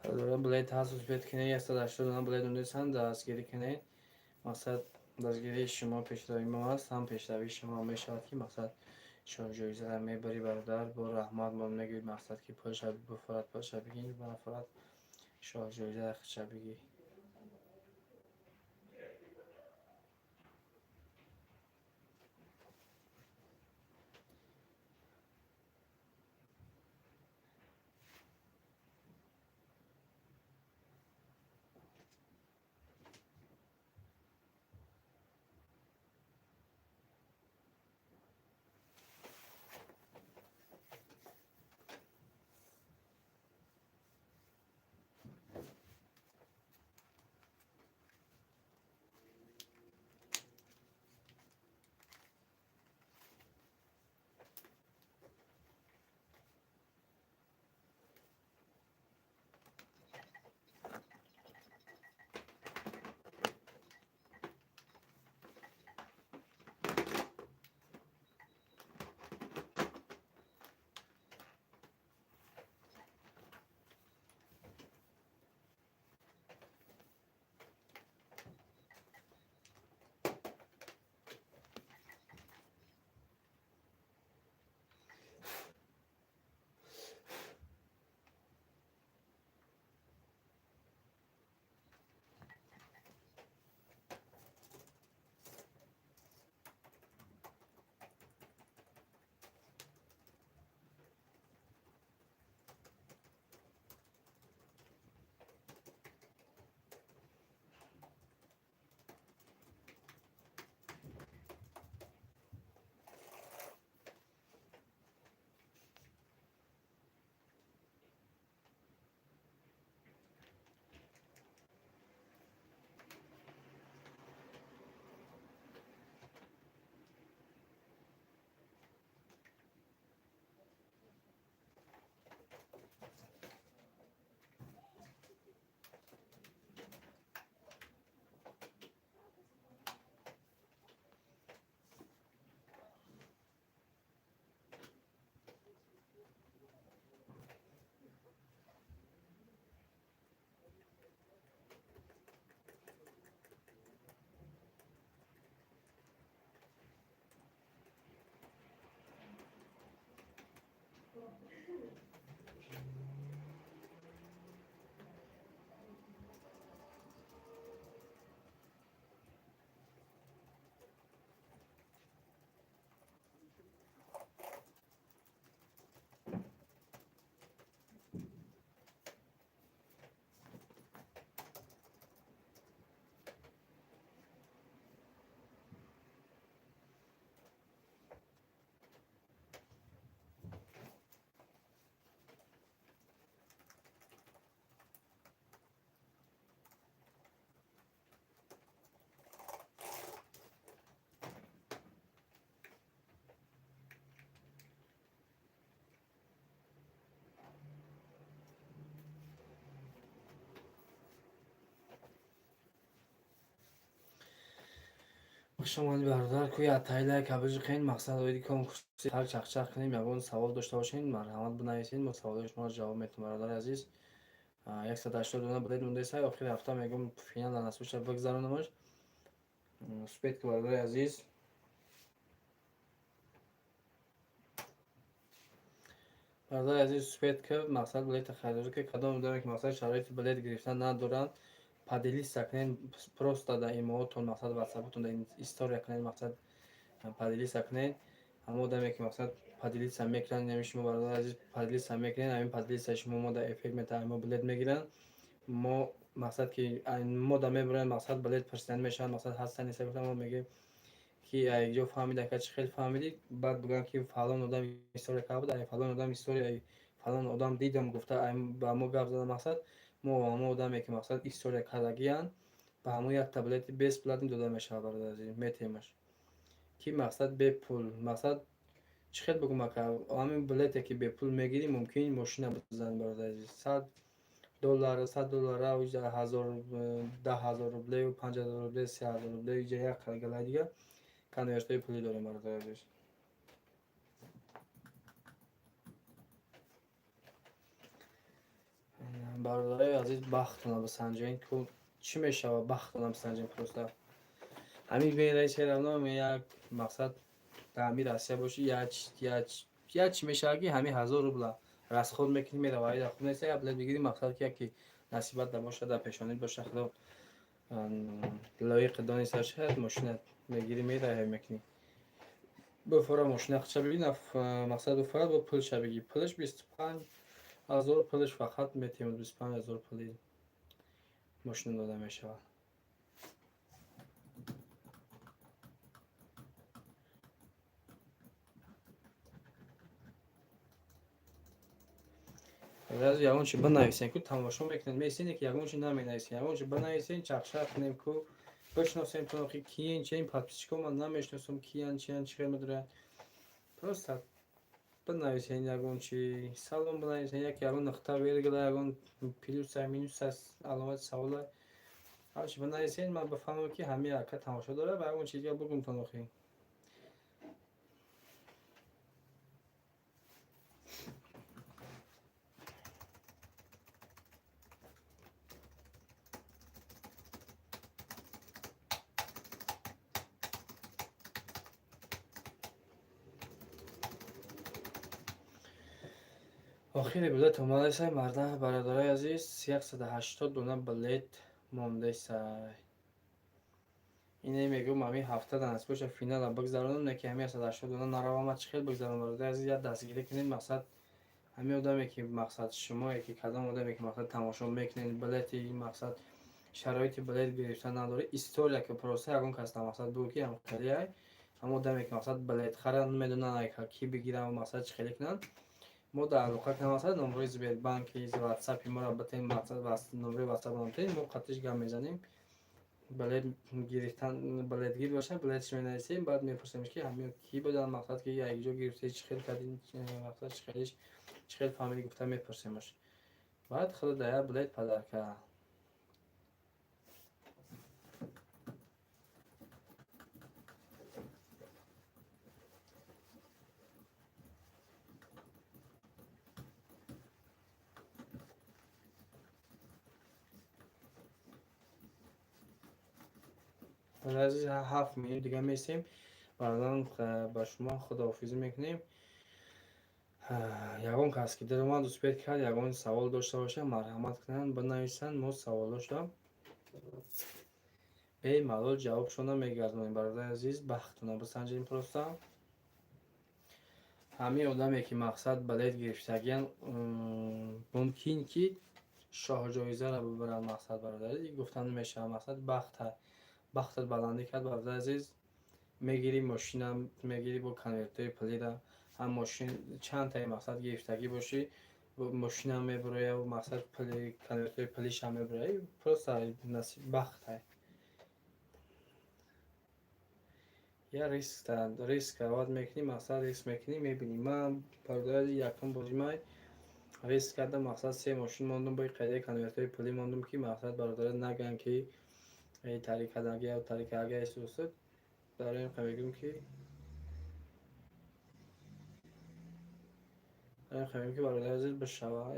Билет ҳаст, успеть кунед, 180 дона билет мондесанд, дастгирӣ кунед. Мақсад, дастгирии шумо пешравии мо аст, ҳам пешравии шумо мешавад, ки мақсад, шоҳ ҷоизаро мебарӣ, бародар, бо раҳмат мо мегӯӣ, мақсад, ки пулша бифурад, пулша бигир, нафурад, шоҳ ҷоизаро худша бигир. Хушомадӣ, бародар. Кӯи аттаи лайка бижиқен. Мақсад, оиди конкурси ҳар чахчах кунем. Ягон савол дошта бошед, марҳамат, бинависед, мо саволои шуморо ҷавоб метавем. Бародари азиз, 180 дона билет мондеса, охири ҳафта мегӯм, финал насибша бигзаронамаш. Успеть ки, бародари азиз. Бародари азиз, успеть ки, мақсад, билета харидорӣ ки. Кадом одаме ки, мақсад, шароити билет гирифтан надоранд, поделиться кунед просто дар имоотон, мақсад, ватсапотон дар история кунед, мақсад, поделиться кунед. Ҳама одаме ки, мақсад, поделиться мекунанд, ҳами шумо, бародари азиз, поделиться мекунед, ҳамин поделиться шумо мо дар эффект метавонем, мо билет мегиранд. Мо, мақсад, ки мо да мебурем, мақсад, билет пурсидан мешавад, мақсад, ҳастан неста. Гуфтам, мо мегӯем ки ҷо фаҳмида, ка чӣ хел фаҳмидӣ? Баъд бигӯям ки фалон одам история карда буд, фалон одам история, фалон одам дидам, гуфта, ба мо гап зада. Мақсад, мо ҳамо одаме ки, мақсад, история кардагиянд, ба ҳамон як билети бесплатный дода мешавад, бародари азиз, метемаш ки, мақсад, бепул. Мақсад, чӣ хел бигӯм, ака, ҳамин билете ки бепул мегирӣ, мумкин мошина бизанӣ, бародари азиз. 100 доллар, 100 доллара, ҳазор, 10 000 рублею, 5000 рубле, 3000 рубле, иҷа як галаи дига конвертҳои пулӣ дорем, бародари азиз. Бародарои азиз, бахтона бисанҷен, ку чӣ мешавад, бахтона бисанҷен просто. Ҳамин вераи равно як мақсад дар ҳамин Россия бошӣ, як чӣ мешавад, ки ҳамин 1000 рубла расход мекунӣ, мерава, ай хуб нест, як билет бигирӣ, мақсад ки яке насибат да бошад, дар пешонит бошад, худо лоиқи дониста шояд, мошина мегирӣ, мераҳӣ, мекунӣ. Бифора мошина худша бигӣ, мақсад бифора бо пулша бигӣ. Пулаш 25 000, пулаш фақат метиҳем, 25 000 пули мошина дода мешавад. Ягон чи бинависем, ку тамошо мекунед, месине ки ягон чи наменависем, ягон чи бинависем, чақчақ кунем, ку бишносем то ки киен, чиен. Подписчикҳо ман намешиносам, киян, чиян, чӣ хел медоранд. Просто бинависем ягон чи, салом бинависем, як ягон нуқта, вергила, ягон плюса, минуса, аломати савола, ҳарчи бинависем, ман бифаҳмам, ки ҳамин ака тамошо дорад ва ягон чиз дига бугум тон охи. Охири билет омадасай, марда, бародарои азиз, 180 дона билет мондесай. Ине мегӯм, ҳамин ҳафта дар насиб боша, финала бигзаронам, не ки ҳамин 180 дона наравам, чӣ хел бигзаронам? Бародари азиз, як дастгирӣ кунед. Мақсад, ҳамин одаме ки, мақсад, шумое ки, кадом одаме ки, мақсад, тамошо мекунед, билети, мақсад, шароити билет гирифтан надоред, история ки просто ягон кас дар, мақсад, бугӯ, ки ҳамхелиай, ҳамон одаме ки, мақсад, билет харанд, медонанд, ки бигиранд, мақсад, чӣ хеле кунанд, мо дар алоқа кунем, мақсад, номрои Сбербанки, ватсапи моро битем, мақсад, номрои ватсап битем, мо қатиш гап мезанем. Билет гирифтан, билетгир бошад, билетш менависем, баъд мепурсем, ки ҳамин кӣ буданд, мақсад, ки якҷо гирифтед, чӣ хел кардин, мақсад, чӣ хелиш, чӣ хел фаҳмидӣ, гуфта мепурсемаш. Баъд худо дар як билет подарка. Азиз, 7 минут дига месем, баъдан ба шумо худоҳофизӣ мекунем. Ягон кас ки даромад, успеть кард, ягон савол дошта бошад, марҳамат кунанд, бинависанд, мо саволошро бемалол ҷавобшонро мегардонем. Бародари азиз, бахтона бисанҷем просто. Ҳамин одаме ки, мақсад, билет гирифтагиян, мумкин ки шоҳҷоизаро бибаранд. Мақсад, бародари, гуфта намешавад, мақсад, бахта, бахтат баландӣ кард, бародари азиз, мегирӣ, мошина мегирӣ бо конвертҳои пулира. Ҳам мошин чандтаи, мақсад, гирифтагӣ бошӣ, мошина мебуроя, мақсад, пули конвертҳои пулишам мебуроя. Просто насиб, бахта. Я риск аввал мекунӣ, мақсад, риск мекунӣ, мебинӣ. Ман, бародари, якум бозимай риск кардам, мақсад, се мошин мондум, бо қайдаи конвертҳои пулӣ мондум, ки, мақсад, бародарат нагӯянд, ки тариқадаги тариқаги устод. Барои ин мегӯям ки, бародари азиз, бишава.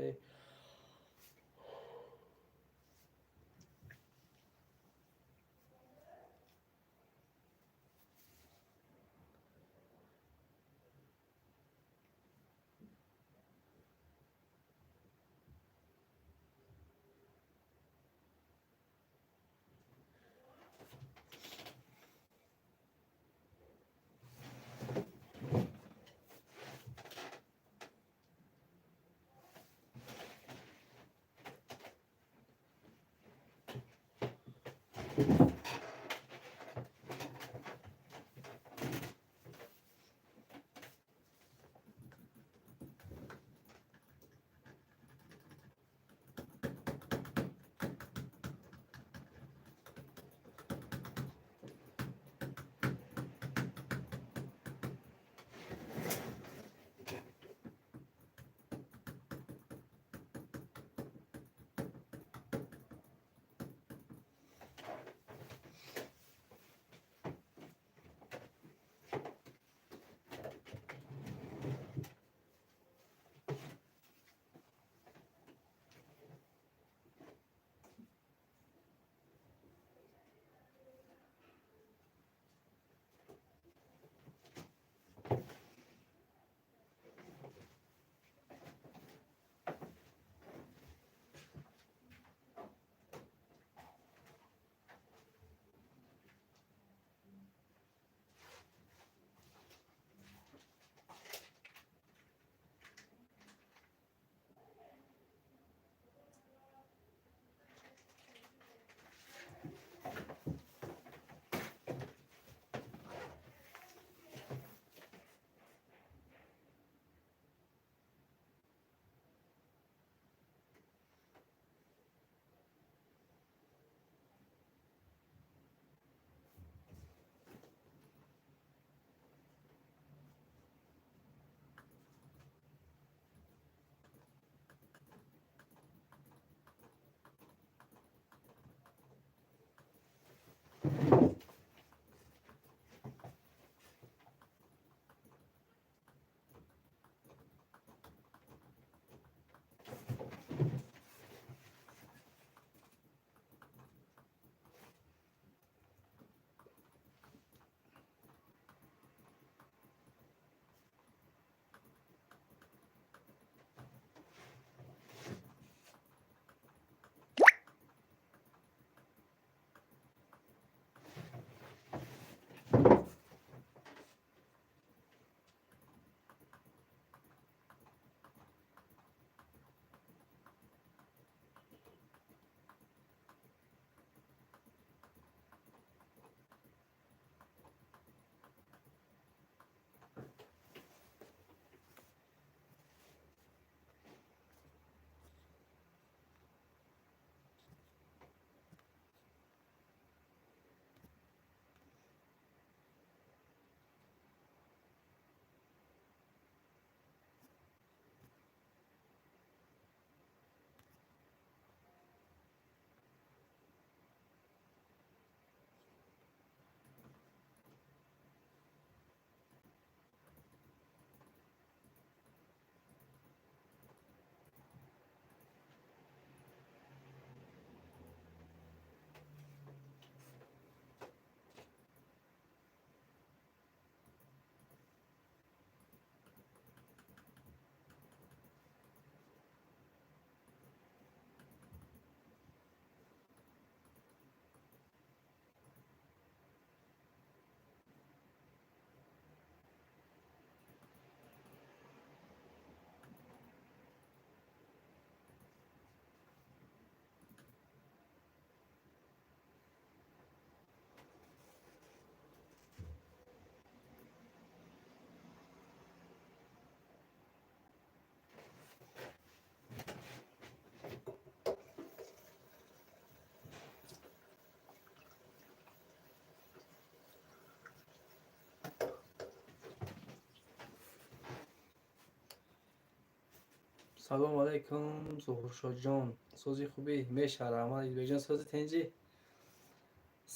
Салому алайкум, Зуҳуршоҳҷон, сози хубӣ? Меша, раҳмат. Идбекҷон, сози, тинҷӣ?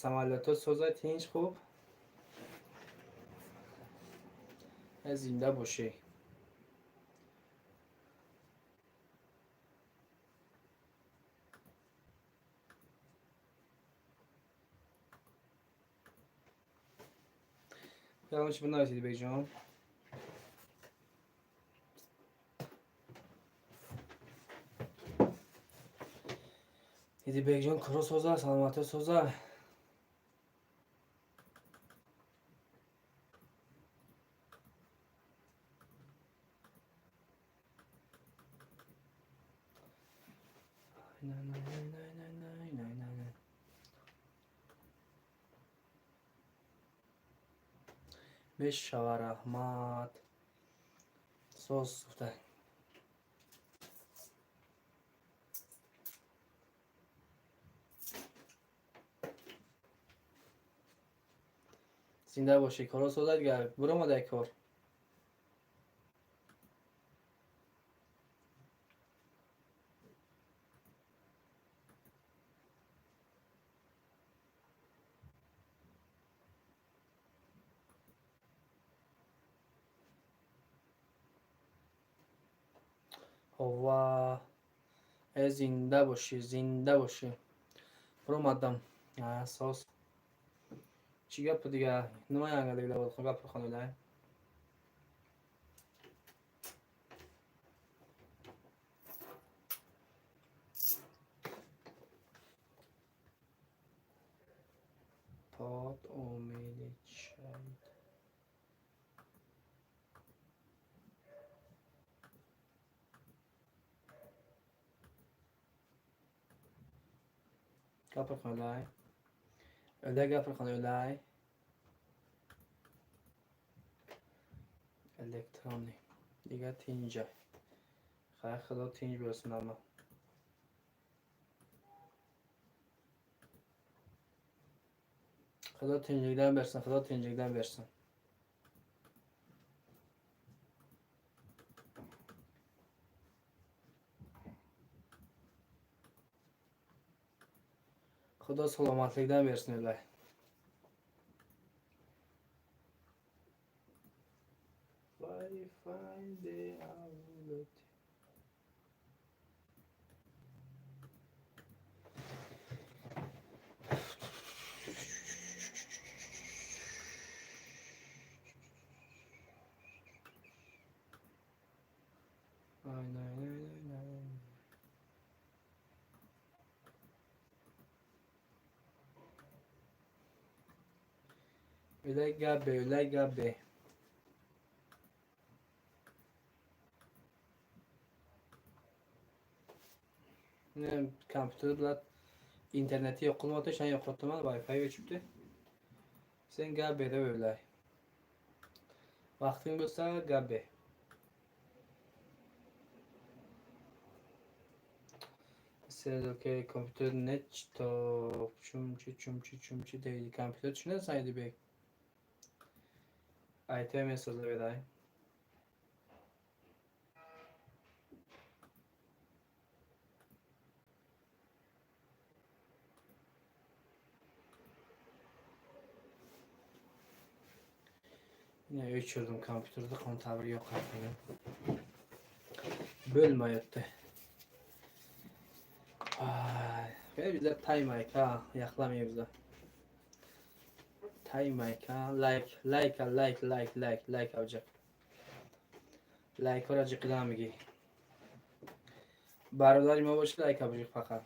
Самолётҳо соза, тинҷ, хуб? Зинда бошӣ. Ягон чи бинавис, Идбекҷон. Идибекҷон, коро соза, саломатиҳо соза. Мешава, раҳмат. Соз гуфта. Зинда бошӣ, коро соза, дигар биромадай кор. Ова, э, зинда бошӣ, зинда бошӣ. Биромадам, соз. Чӣ гапу дигар? Нима янгалик гап хонилай? Под увеличает. Gapir, xonilay. O'lay, gapir, xonilay. Электронӣ. Дигар тинҷа. Хай, Худо тинҷ бирасонад. Худо тинҷlikdan bersin, Худо тинҷlikdan bersin. Худо саломатlikdan bersin, o'lay. Wi-Fi de avlot. Ay nay nay nay nay. Үлай, гап бе, үлай, гап бе. Компютер bilan interneti yo'qolmoqda, shuni yo'qotaman, Wi-Fi o'chibdi. Sen gap ber, o'ylay. Vaqting bo'lsa, gap ber. Okey, kompyuter nechto chumchi chumchi chumchi deydi. Kompyuter tushunasan, Idibek? Aytay, men so'zlab beray. Yine o'chirdim kompyuterni, qon tabir yo'qotdim. Bo'lmayapti. Ay, bizlar taymayik ha, yoqlamaymiz. Taymayik ha, like, like, like, like, like, like avjiq. Лайкҳоро ҷиқидан мегӣ. Бародари мо бошӣ, лайк абҷиқ фақат.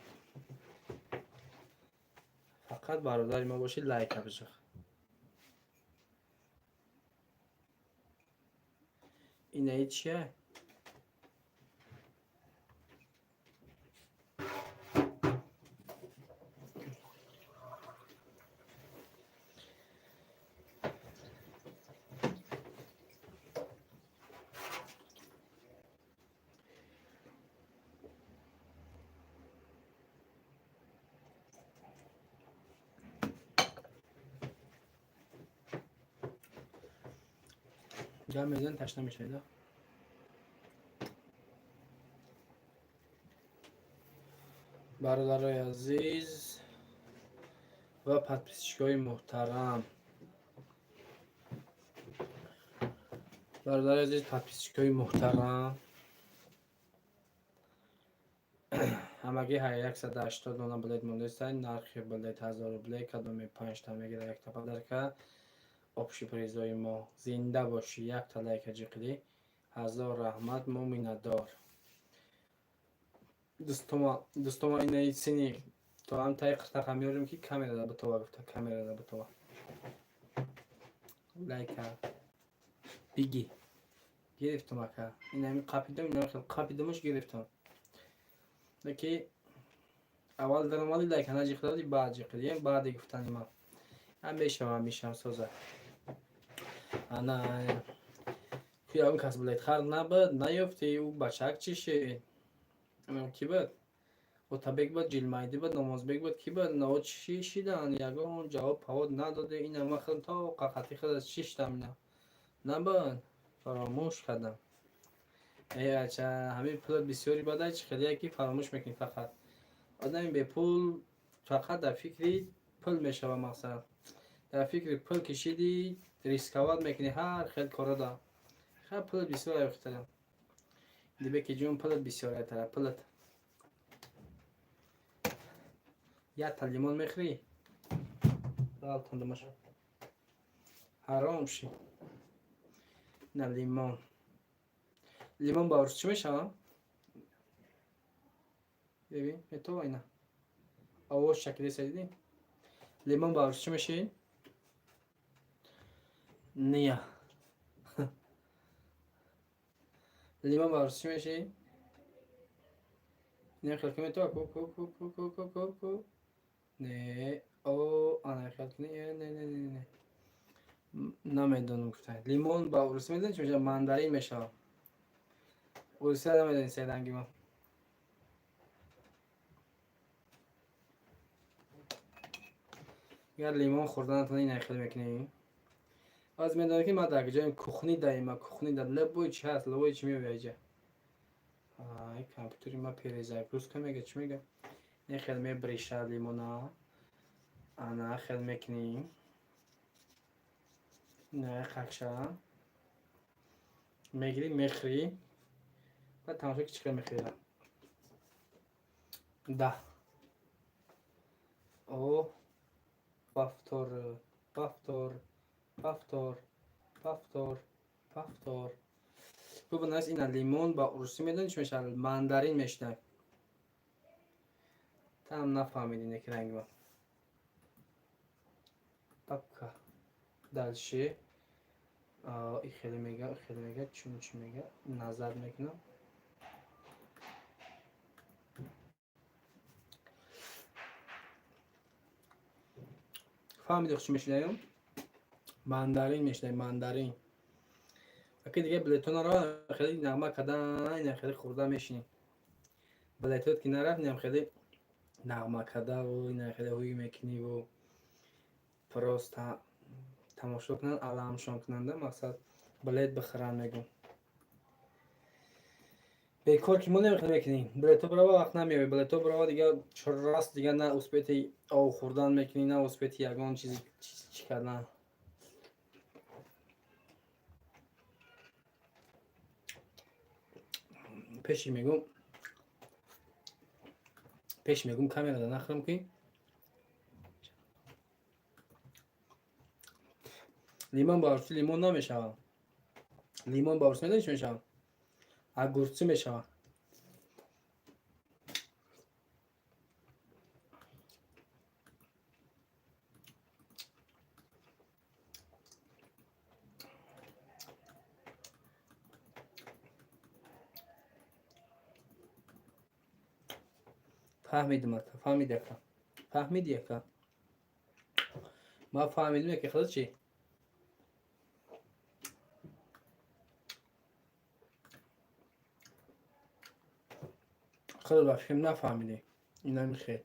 Фақат бародари мо бошӣ, лайк абҷиқ. Инаи чия? Гап мезан, ташна мешавед. Бародарои азиз ва подписчикои муҳтарам, бародари азиз, подписчикои муҳтарам, ҳамагӣ 180 дона билет мондааст. Нархи билет 1000 рубле. Кадоме панҷта мегира, якта подарка. Общий призои мо. Зинда бошӣ, якта лайка ҷиқидӣ, ҳазор раҳмат, мо миннатдор. Дӯстома, инаи сини то ҳам таи қиртақа меёрем, ки камерада битова, гуфта камерада битова. Лайка биги гирифтум, ака, инами қапидам, инами хел қапидамуш, гирифтам. Ки аввал даромади, лайка наҷиқидади, баъд ҷиқидием, баъди гуфтани ман ҳам мешавам, мешавам соза. Ана ягон кас билетхар набуд, наёфти. Ӯ бачак чӣ шид? Кӣ буд? Отабек буд, Ҷилмайдӣ буд, Номозбек буд, кӣ буд? Нао чӣ шидан? Ягон ҷавоб павод надоде. Ина ман худам то қақати худ шиштам, ина набуд, фаромӯш кардам. Э ача, ҳамин пулат бисёри бадай, чӣ хеле ки фаромӯш мекунӣ. Фақат одами бепул фақат дар фикри пул мешава. Мақсад, дар фикри пул кишиди, рисковать мекунӣ ҳар хел корода. Ха, пулат бисёр аяфтара. Дибеки ҷон, пулат бисёр аятара, пулат. Якта лимон мехӯрӣ, ғалтондамаш ҳаром ши. На, лимон, лимон ба урус чӣ мешавад? Бибин, метова ина овоз шакида дидӣ. Лимон ба урус чӣ меши? Ния, лимон ба урус чӣ меши? Не, хел ки метова, ку ку ку ку ку ку ку ку, не, о, ана хел ки, не, не, не, не, не, намедонам, гуфта. Лимон ба урусӣ медонӣ чӣ мешавад? Мандарин мешавад. Урусия намедонӣ, серанги мо. Агар лимон хӯрда натавонӣ, ина хел мекунӣ. Баъз медонӣ, ки ман дар ҷои кухни даима, кухни да любой чи ҳаст, любой чи меояд иҷа. Ай, компютери ма перезагрузка мега, чӣ мега? Не, хел мебриша лимона, ана хел мекунӣ, на қакша мегирӣ, мехӯрӣ, баъд тамошо ки чӣ хел мехӯрӣ. Да о, повтор, повтор, повтор, повтор, повтор. Бубинед, ина лимон ба урусӣ медонӣ чӣ мешавад? Мандарин мешавад. Там нафаҳмидӣ, неки ранги ма. Папка, дальше. И хеле мега, хеле мега, чун чӣ мега, назар мекунам. Фаҳмиди чӣ мешидаем? Мандарин мешидаем, мандарин. Аки дига билетонаро хеле нағма кардан, ина хеле хӯрда мешинем. Билетот ки нарафт, инам хеле нағма кардаву ина хеле ҳуй мекуниву просто тамошо кунанд, аламшон кунанда, мақсад, билет бихӯранд, мегӯм. Бекор ки мо намехел мекунем. Билето барова, вақт намеёбӣ. Билето барова, дига рост, дига на успети ов хӯрдан мекунӣ, на успети ягон чизи чӣ кардан. Пеши мегӯм, пеш мегӯм, камерада нахӯрам, ки лимон ба урусӣ лимон намешавад. Лимон ба урусӣ медонӣ чӣ мешавад? Огурцы мешавад. Фаҳмидим, ака, фаҳмиди, ака, фаҳмиди, ака, ман фаҳмидим, яке худо чӣ. Худо, ба фикрам, нафаҳмидӣ. Инами хел.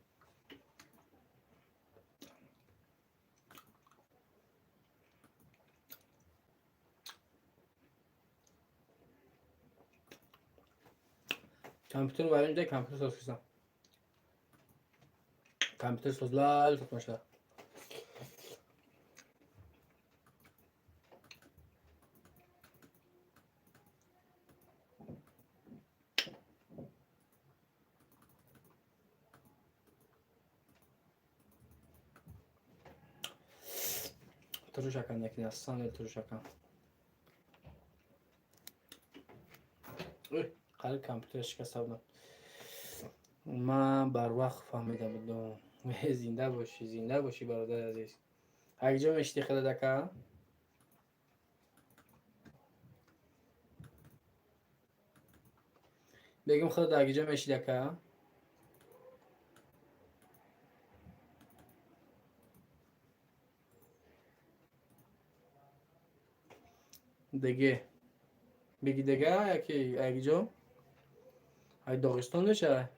Компютер варем, ҷа компютер соз кисам. Компютер созлал сотмашла. Турушакан якин асан турушакан. Қариб компютер шикаста будам. Ман барвақт фаҳмида будам. Зинда бошӣ, зинда бошӣ, бародари азиз. Ҳакҷо мешидӣ хеле дака? Бегум худат акҷо мешидӣ ака? Деге. Беги дега яки акҷо? Ай Доғистон мешавад?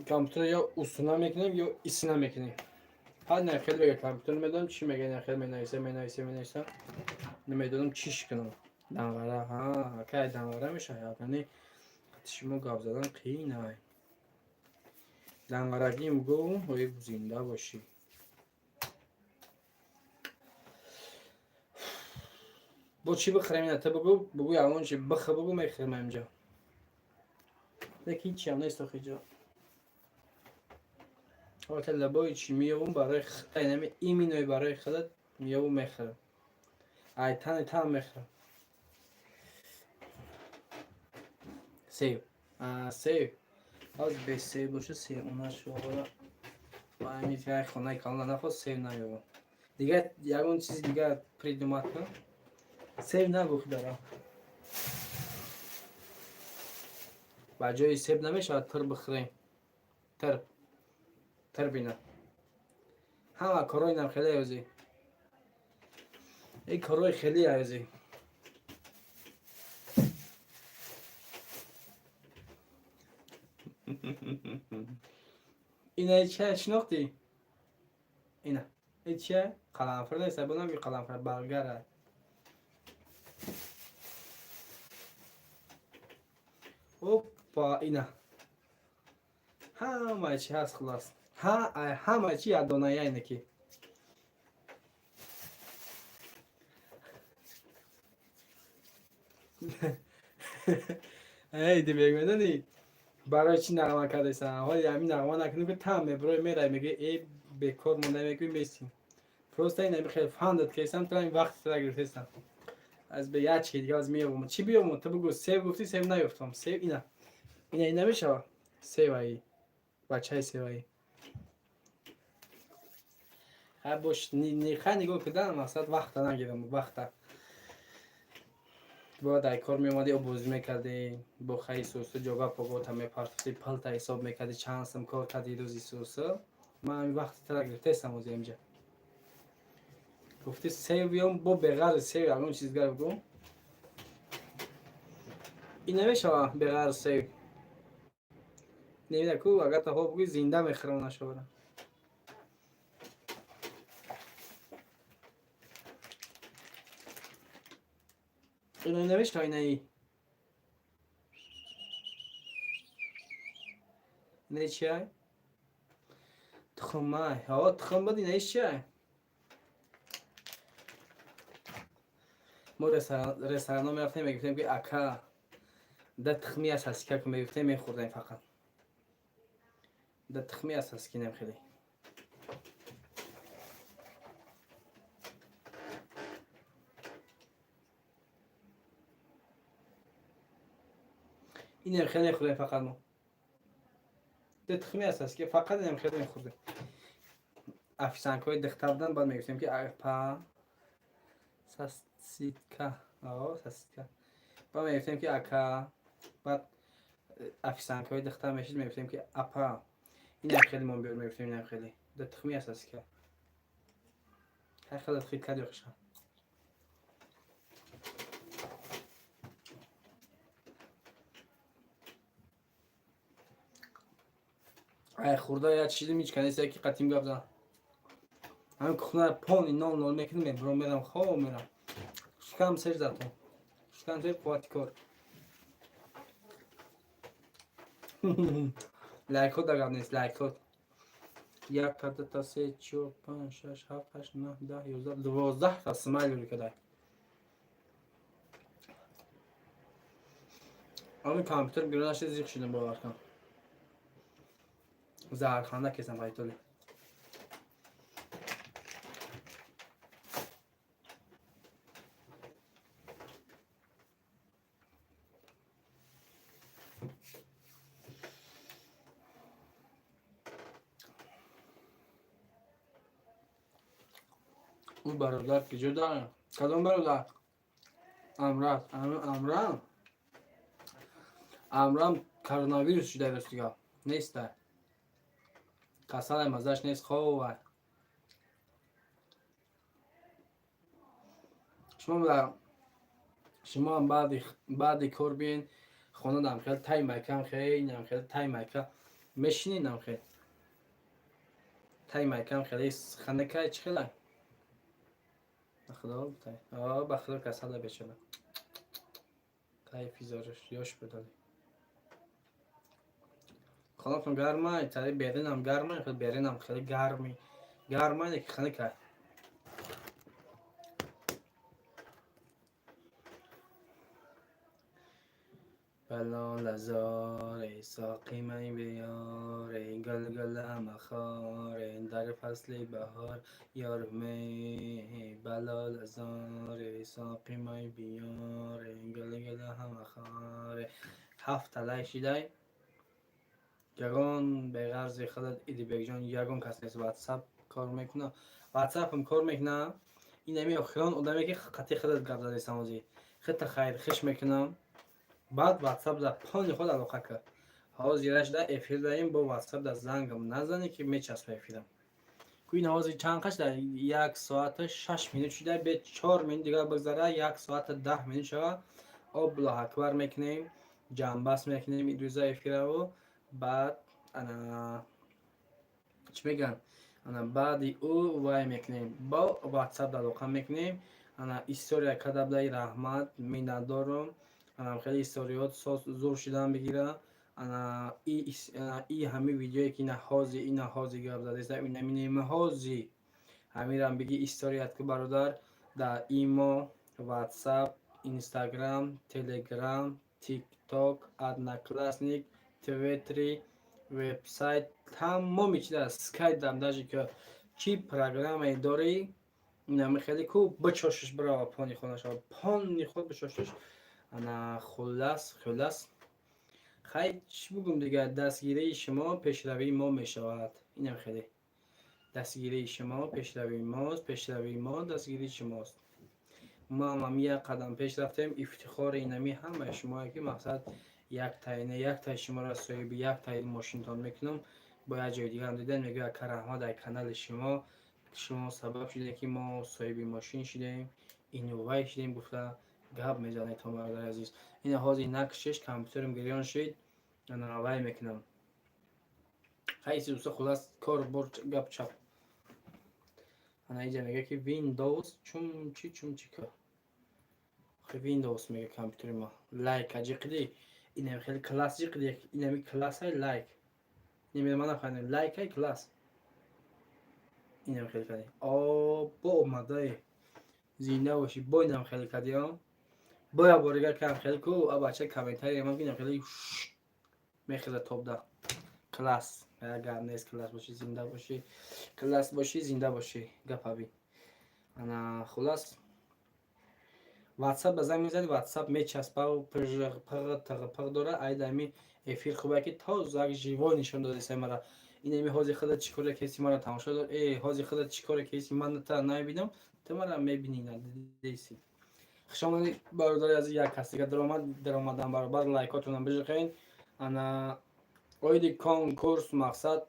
Компютер ё усуна мекунем, ё исина мекунем. Ҳар нахел бега компютер медонам чӣ мега, нахел менависа, менависа, менависа. Намедонам чиш кунам. Данғара, ҳа, кай данғара мешавад, яъне шумо гап задан қиин ай. Данғарагим гу, ой зинда бошӣ. Бо чӣ бихӯрем ина? Ту бугу, бугу ягон чи бихӯ бугу мехӯрем инҷо. Лекин ҳичиам нест охи ҷо. Ҳолата лабои чӣ меёбум барои худат, инами иминой барои худат меёбум мехӯрам. Ай тани тан мехӯрам. Сев. Сев. Ҳоз бе сев боша, сев онаш шуғала. Ма ҳамин як хонаи калона нахост сев наёбам. Дигар ягон чизи дигар придумат кун. Сев нагӯ худара. Ба ҷои себ намешавад тир бихӯрем. Тир. Тир бина. Ҳама корҳои нам хеле ӯзи. Ин корҳои хеле ӯзи. Ина чия шинохтӣ? Ина. Ин чия? Қаламфур нест, бо нагӯй қаламфур, болгара. Опа, ина. Ҳама чи ҳаст хулас. Ҳа, ҳама чи ядоная инаки. Эй, дибек медонӣ? Барои чӣ нағма кардесан? Ҳоли ҳамин нағма накунӣ ки там меброи мерай мегӯи э бекор монда мегӯи местим. Просто ин ҳами хеле фандат кесам, ту ҳамин вақти тара гирифтесам. Аз бе як чи дига аз меёбам. Чӣ биёбам? Ту бугӯ сев гуфтӣ, сев наёфтам. Сев ина. Ина ин намешава? Севаи. Бачаи севаи. Ха бош хай нигоҳ кидан мақсад вақта нагирам, вақта. Бояд ай кор меомадӣ, обозӣ мекардӣ, бо хаи сусу ҷога погота мепартофтӣ, палта ҳисоб мекардӣ, чанд сум кор кардӣ рӯзи сусу. Ман ҳамин вақти тара гирифтестам ози инҷа. Гуфтӣ сев биём, бо беғарзи сев ягон чиз дигар бигӯ. Ин намешава беғарз сев. Немида ку агар таҳо бигӯӣ зинда мехӯрам нашавара. Ино намешава инаи. Инаи чиай? Тухмай. Ҳо, тухм буд, инаи чиай? Мо ресторано мерафтем, мегуфтем ки ака да тухми аст ҳастика ку мегуфтем, мехӯрдем фақат. Да тухми аст ҳасткинем хеле. Инем хеле мехӯрдем фақат мо. Да тухми аст ҳастки фақат инем хеле мехӯрдем. Офисанкҳои духтар буданд, баъд мегуфтем ки апа саситка, о саситка. Баъд мегуфтем ки ака, баъд офисанкҳои духтар мешид, мегуфтем ки апа инам хеле мон биёр, мегуфтем инам хеле. Да тухми аст ҳастка. Хай хеле хит кардӣ охиша. Ай хурда як чизи мичка нест, яки қатим гап зан. Ҳамин кухнара пони нол нол мекунем, мебурам, мерам, хоб мерам. Шикам сер затон. Шикам сер, қуввати кор. Лайкҳо дагав нест, лайкҳо. Як, дута, се, чор, панҷ, шаш, ҳафт, ҳашт, наҳ, даҳ, 11, 12 та смайли кадай. Ами компютер гирон нашид, зиқ шудам, бовар кун. Заҳарханда кесам қайтоли. Ӯ бародар киҷо дорад? Кадом бародар? Амрат, Амрам. Амрам коронавирус шуда ростига. Неста. Касалай, мазаш нест, ховай. Шумо баъди кор биен хона, дам хел тай майкам хел, инам хел тай майка мешининам, хел тай майкам хеле ханакай, чӣ хелай? Ба худо бутай. Ба худо касала бечора. Кайфи зориш ёш будали. Хонатон гармай, тари беринам гармай, хел беринам хеле гарми. Гармай, леки ханакай. Балолазоре, соқи май биёре, гулгул ҳама хоре, дар фасли баҳор ёр ме. Балолазоре, соқи май биёре, гулгул ҳама хоре. Ҳафта лайк шидай. Ягон беғарзи худат, Идибекҷон, ягон кас нест. Ватсап кор мекуна? Ватсапам кор мекуна. Ин ами охирон одаме ки қатъи худат гап задесам, ҳозир хита хайрхиш мекунам. Баъд ватсап да пони худ алоқа кар. Ҳозираш да эфир даем, бо ватсап да зангам назане, ки мечаспа эфирам. Ку ин ҳозир чанд қаш да? 1 соату 6 минут шуда, бе 4 минут дигар бигзара, 1 соату 10 минут шава. Аллоҳ акбар мекунем, ҷамъбаст мекунем ирӯза эфираву. Баъд ана чӣ мегӯянд, ана баъди ӯ вай мекунем, бо ватсап алоқа мекунем. Ана история кадаблаи, раҳмат, миннатдорум. Ана хеле историёт зур шидан бигира. Ана и ҳами видеое ки ина ҳози, ина ҳози гап задеста, инами нимҳози ҳамирам биги историят ку, бародар, дар имо, ватсап, инстаграм, телеграм, тикток, одноклассник, твиттери, вебсайт, тамоми чиз, скайп дам, даже ки чӣ программае дорӣ, инами хеле ку бичошиш, бирава пони хонаша, пони худ бичошиш. Ана хуллас, хай, чӣ бугум дигар? Дастгирии шумо пешравии мо мешавад. Инам хеле дастгирии шумо пешравии мост, пешравии мо дастгирии шумост. Мо ҳам як қадам пеш рафтем, ифтихори инами ҳамаи шумое ки мақсад яктайне яктай шуморо соҳиби яктай мошинтон мекунам. Бо як ҷои дигарам дидан мегӯяд: «Ака, раҳмат, дар канали шумо, шумо сабаб шудем, ки мо соҳиби мошин шудем, инувай шудем», гуфта гап мезанед. То бародари азиз, ина ҳозир накушеш, компютерам гирён шид, ана вай мекунам. Хайси уста, хулас, кор бор, гап чап. Ана иҷа мега ки Windows чумчи чумчи ка. Windows мега компютери ма. Лайк аҷиқиди, инами хеле класс ҷиқиди, инами классай лайк. Инами ман нафаҳмидам, лайкай класс. Инам хеле кади. О, бо омадаи. Зинда бошӣ, бо инам хеле кади, о. Бо як бор дигар кам хеле ку, а бача комментария ман инам хеле мехеза топда. Класс. Гап нест, класс бошӣ, зинда бошӣ. Класс бошӣ, зинда бошӣ. Гапа бин. Ана хулас, ватсап ба занг мезанӣ, ватсап мечаспа, пғ тғ пғ дора. Айдами эфир хубе ки то зак живой нишон додесай мара. Инами ҳозир худат чӣ коре кеси, мара тамошо дор. Э, ҳозир худат чӣ коре кеси, ман та намебинам, ту мара мебинӣ, надидеси. Хушомадед, бародари азиз. Як кас дига даромад, даромадан баробар лайкотонам бижиқен. Ана оиди конкурс, мақсад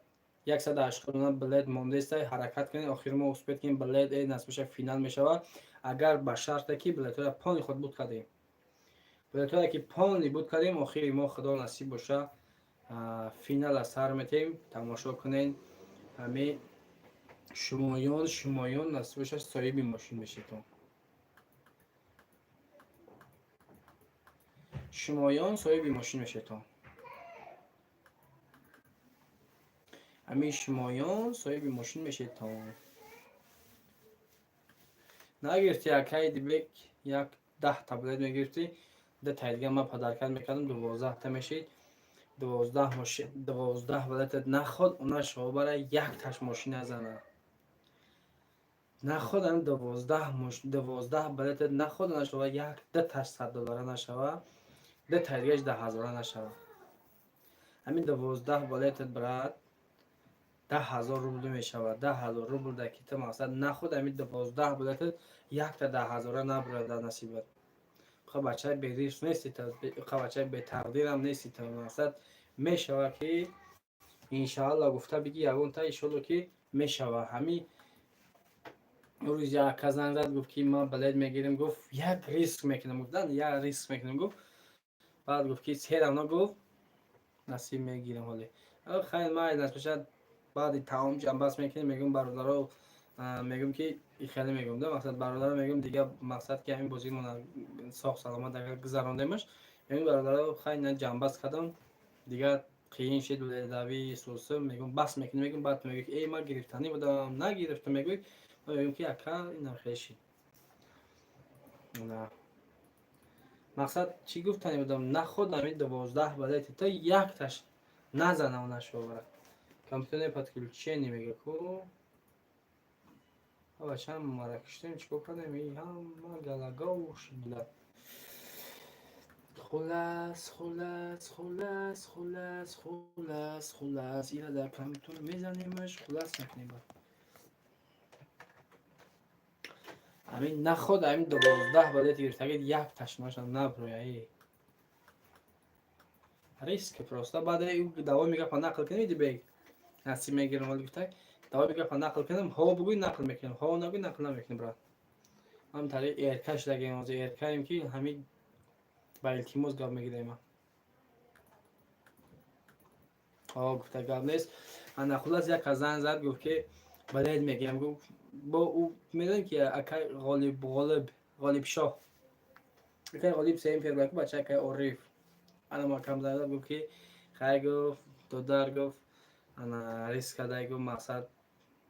189 билет мондестай, ҳаракат кунед, охир мо успеть кунем, билет насиб финал мешавад, агар ба шарте ки билетҳоя пони худ буд кардем, билетҳое ки пони буд кардем, охири мо, худо насиб боша, финала сар метем. Тамошо кунед ҳами. Шумоён насибоша, соҳиби мошин мешитон. Шумоён соҳиби мошин мешитон. Ҳамин шумоён соҳиби мошин мешитон. Нагирифти, акай Дибек, як 10 таблет мегирифтӣ, ду таи дига ман подаркат мекардам, 12та мешид. 12 мошин, 12 билетат наход, она шобара якташ мошина зана. Наход ам 12 мош, 12 билетат наход, она шоба як ду таш 100 доллара нашава, ду таи дигаш 10 ҳазора нашава. Ҳамин 12 билетат, брат, 10 000 рубл мешавад. 10 000 рубл дар кита мақсад наход, ҳамин 12 билетат якта 10 ҳазора набурад дар насибат. Қа бачаи бериск нести, қа бачаи бетақдирам нести. Мақсад мешава, ки иншаалло гуфта биги ягонта, иншолло, ки мешава. Ҳамин рӯз яка занг зад, гуфт, ки ман билет мегирем, гуфт, як риск мекунам, гуфт, як риск мекунам, гуфт. Баъд гуфт, ки се равно, гуфт, насиб мегирем. Ҳоле хайр, майли, бошад, баъди таом ҷамбаст мекунем. Мегӯм, бародаро, мегӯм, ки хеле мегӯм да, мақсад, бародаро, мегӯм, дига мақсад, ки ҳамин бозимона соҳ саломат агар гузарондемаш, мегӯм, бародаро, хайр, на ҷамбаст кардам, дига қиин шид, дави суса, мегӯм, бас мекунем, мегӯм. Баъд мегӯ, ки э, ман гирифтанӣ будам, нагирифтам, мегӯй. Мегӯм, ки ака, инам хел шид. Мақсад, чӣ гуфтанӣ будам? Наход ҳамин 12 билети то якташ назанам, нашовара. Компьютерное подключение мега ку. Бачам, мара киштем, чикор кардем? Ҳама галагов шуда. Хулас, хулас, хулас, хулас, хулас, хулас, ира дар компютер мезанемаш, хулас мекунем. Ҳамин наход ҳамин 12 билет гирифтагид, як ташмашам наброя. Риск просто. Баъд давоми гапа нақл кунем, Дибек, насиб мегирам. Ҳоли гуфта, давоми гапа нақл кунам, ҳо бугӯй, нақл мекунем, ҳо нагӯй, нақл намекунем, брат. Ҳам тариқ эрка шудагем, ҳозир эркаем, ки ҳамин ба илтимос гап мегирем. Ҳо гуфта, гап нест. Ана, хулас, яка занг зад, гуфт, ки билет мегирам, гуфт. Бо ӯ медонем, ки акай Ғолиб, Ғолиб, Ғолибшоҳ, акай Ғолиб сеюм феврал, бача акай Ориф, ана макам занг зад, гуфт, ки хай, гуфт, додар, гуфт, ана риск кардай, гуфт, мақсад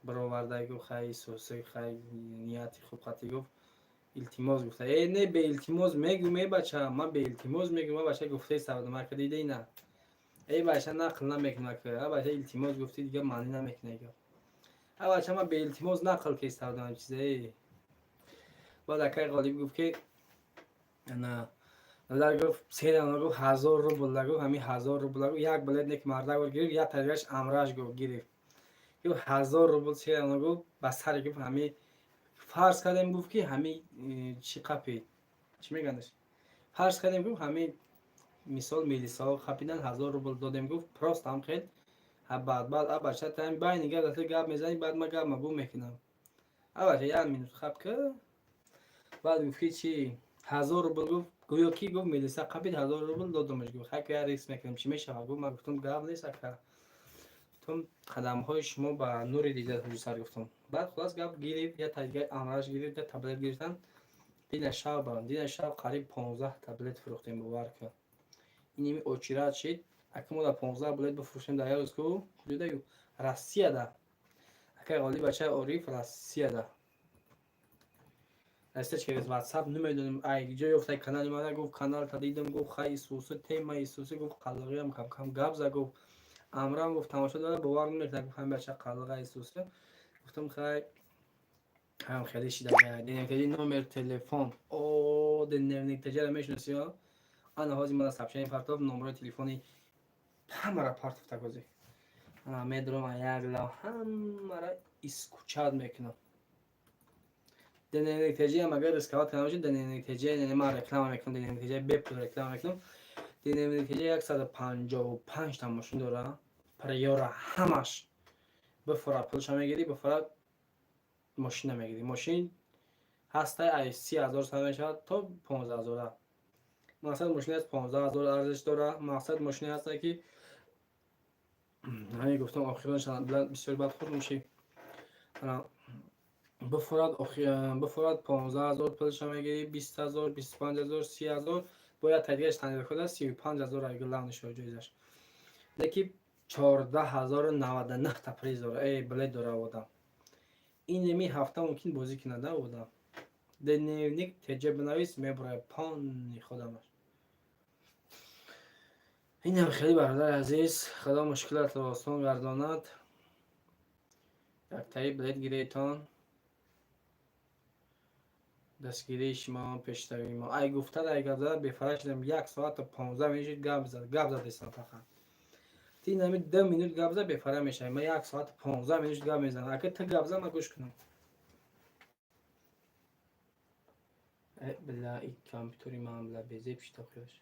баровардай, гуфт, хай суси, хай нияти хуб қатӣ, гуфт, илтимос гуфта. Э, не, беилтимос мегӯм, э, бача, ман беилтимос мегӯм, а бача гуфтаи савдамака дидаи на, э, бача, нақл намекунад, а бача, илтимос гуфти, дига маънӣ намекунад гап. А бача, ман беилтимос нақл киставдам чизе. Баъд акай Ғолиб гуфт, ки ана дар, гуфт, серано, гуфт, 1000 рубл, гуфт, ҳамин 1000 рубл, гуфт, як билет не, ки мардак гирифт, як тариқаш амраш, гуфт, гирифт, гуфт, 1000 рубл серано, гуфт, ба сари, гуфт, ҳамин фарз кардем, гуфт, ки ҳамин чӣ қапид, чӣ мегӯяндаш, фарз кардем, гуфт, ҳамин мисол милисаҳо қапидан, 1000 рубл додем, гуфт, просто ҳам хел. Баъд а бача, тами байни гап гап мезанӣ, баъд ман гап магӯ мекунам. А бача, як минут хаб ка. Баъд гуфт, ки чӣ, 1000 рубл, гуфт, гӯё ки, гуфт, милиса қапид, 1000 рубл додамаш, гуфт, хай, як риск мекунем, чӣ мешавад, гуфт. Ман гуфтам, гап нест, ака, гуфтам, қадамҳои шумо ба нури дида ҳуҷусар, гуфтам. Баъд хулас гап гирифт, я таҷигаи амраш гирифт, я таблет гирифтан. Дина шаб, дина шаб қариб 15 таблет фурӯхтем, бовар кун. Иними очират шид, ака, мо дар 15 билет бифурӯшем дар як рӯз ку. Куҷодаю? Россияда, акай Ғолиб, бачаи Ориф, Россияда. Россия через WhatsApp, намедонам, ай ҷо ёфтай канали мана, гуфт, каналта дидам, гуфт, хай, Исуси, тема Исуси, гуфт, қаллиғиам кам кам гап за, гуфт, амрам, гуфт, тамошо дорад, бовар намекунад, гуфт, ҳами бача қаллиға Исуси. Гуфтам, хай, ҳам хеле шидага. Дневник, номер телефон, о, дневник таҷара мешиноси? Ана ҳозир мана сообщение партов, номерои телефони ҳамара партофта. Ҳозир медурам, як лав ҳамара исключать мекунам. Дневник ТЖ агар рисковать карда бошед, дневник ТЖ, ман реклама мекунам, дневник ТЖ бепул реклама мекунам. Дневник ТЖ 155 та мошин дора, Приора ҳамаш. Бифора, пулша мегирӣ, бифора, мошина мегирӣ. Мошин ҳастай, ай 30 000 сар мешавад то 15 ҳазора. Мақсад, мошин аст, 15 000 арзиш дора. Мақсад, мошине ҳаста, ки ҳамин гуфтам, охирон бисёр бад хӯр мешӣ. Бифурад, бифурад, 15 000 пулша мегирӣ, 20 000, 25 000, 30 000. Бояд тадигааш танрекуда 35 000 айгулавни шоҳ ҷоизаш. Леки 14 099-та приз дора, э билет дора одам. Инеми ҳафта мумкин бозӣ кунада одам. Дневник теҷа бинавис, мебурад пони худамаш. Инам хеле, бародари азиз, Худо мушкилатро осон гардонад. Яктаи билет гиретон. Дастгирии шумо пештавии мо. Ай гуфта, ай гап зада бефара шудам. 1 соату 15 минут гап зад, гап задестам фақат. Ти нами 2 минут гап зад, бефара мешавӣ. Ман 1 соату 15 минут гап мезанам. Ака ту гап зад, ман гӯш кунам. Э, била, и компютери ман, била, безеб шида хӯяш.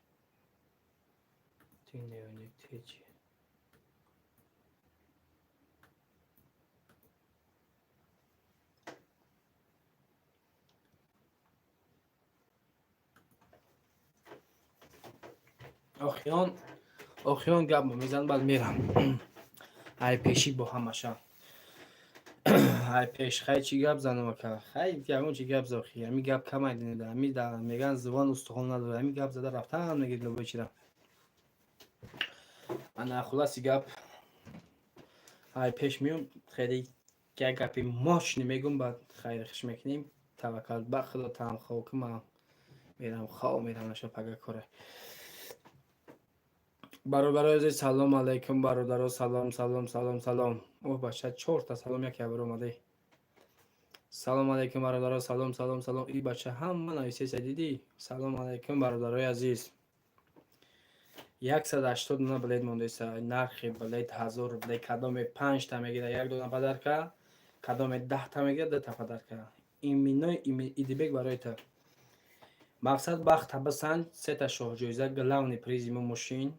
Дневник теҷи. Охирон охирон гап мезанам, баъд мерам. Ай пешӣ бо ҳамаша. Ай пеш хай чӣ гап занам, ака? Хай ягон чӣ гап зад, ами гап камай динеда. Ами меган зубон устухон надорад. Ами гап зада рафтан мегирд лобои чира. Ана, хулоси гап, ай пеш меём, хеле як гапи мощный мегӯм, баъд хайри хуш мекунем. Таваккал ба Худо, таам хоб ки ман мерам, хоб мерам, наша пага коре. Бародарои азиз, салом алайкум, бародаро, салом, салом, салом, салом. О, бача, чорта салом яке бар омадаи. Салом алайкум, бародаро, салом, салом, салом. И бача ҳама нависеса, дидӣ? Салом алайкум, бародарои азиз. 180 дона билет мондаиста. Нархи билет 1000 рубле. Кадоме панҷта мегирад, як дона подарка, кадоме 10-та мегирад, дута подарка. Иминои Идибек барои ту. Мақсад бахта бисанҷ, сета шоҳҷоиза, главный призи мо мошин,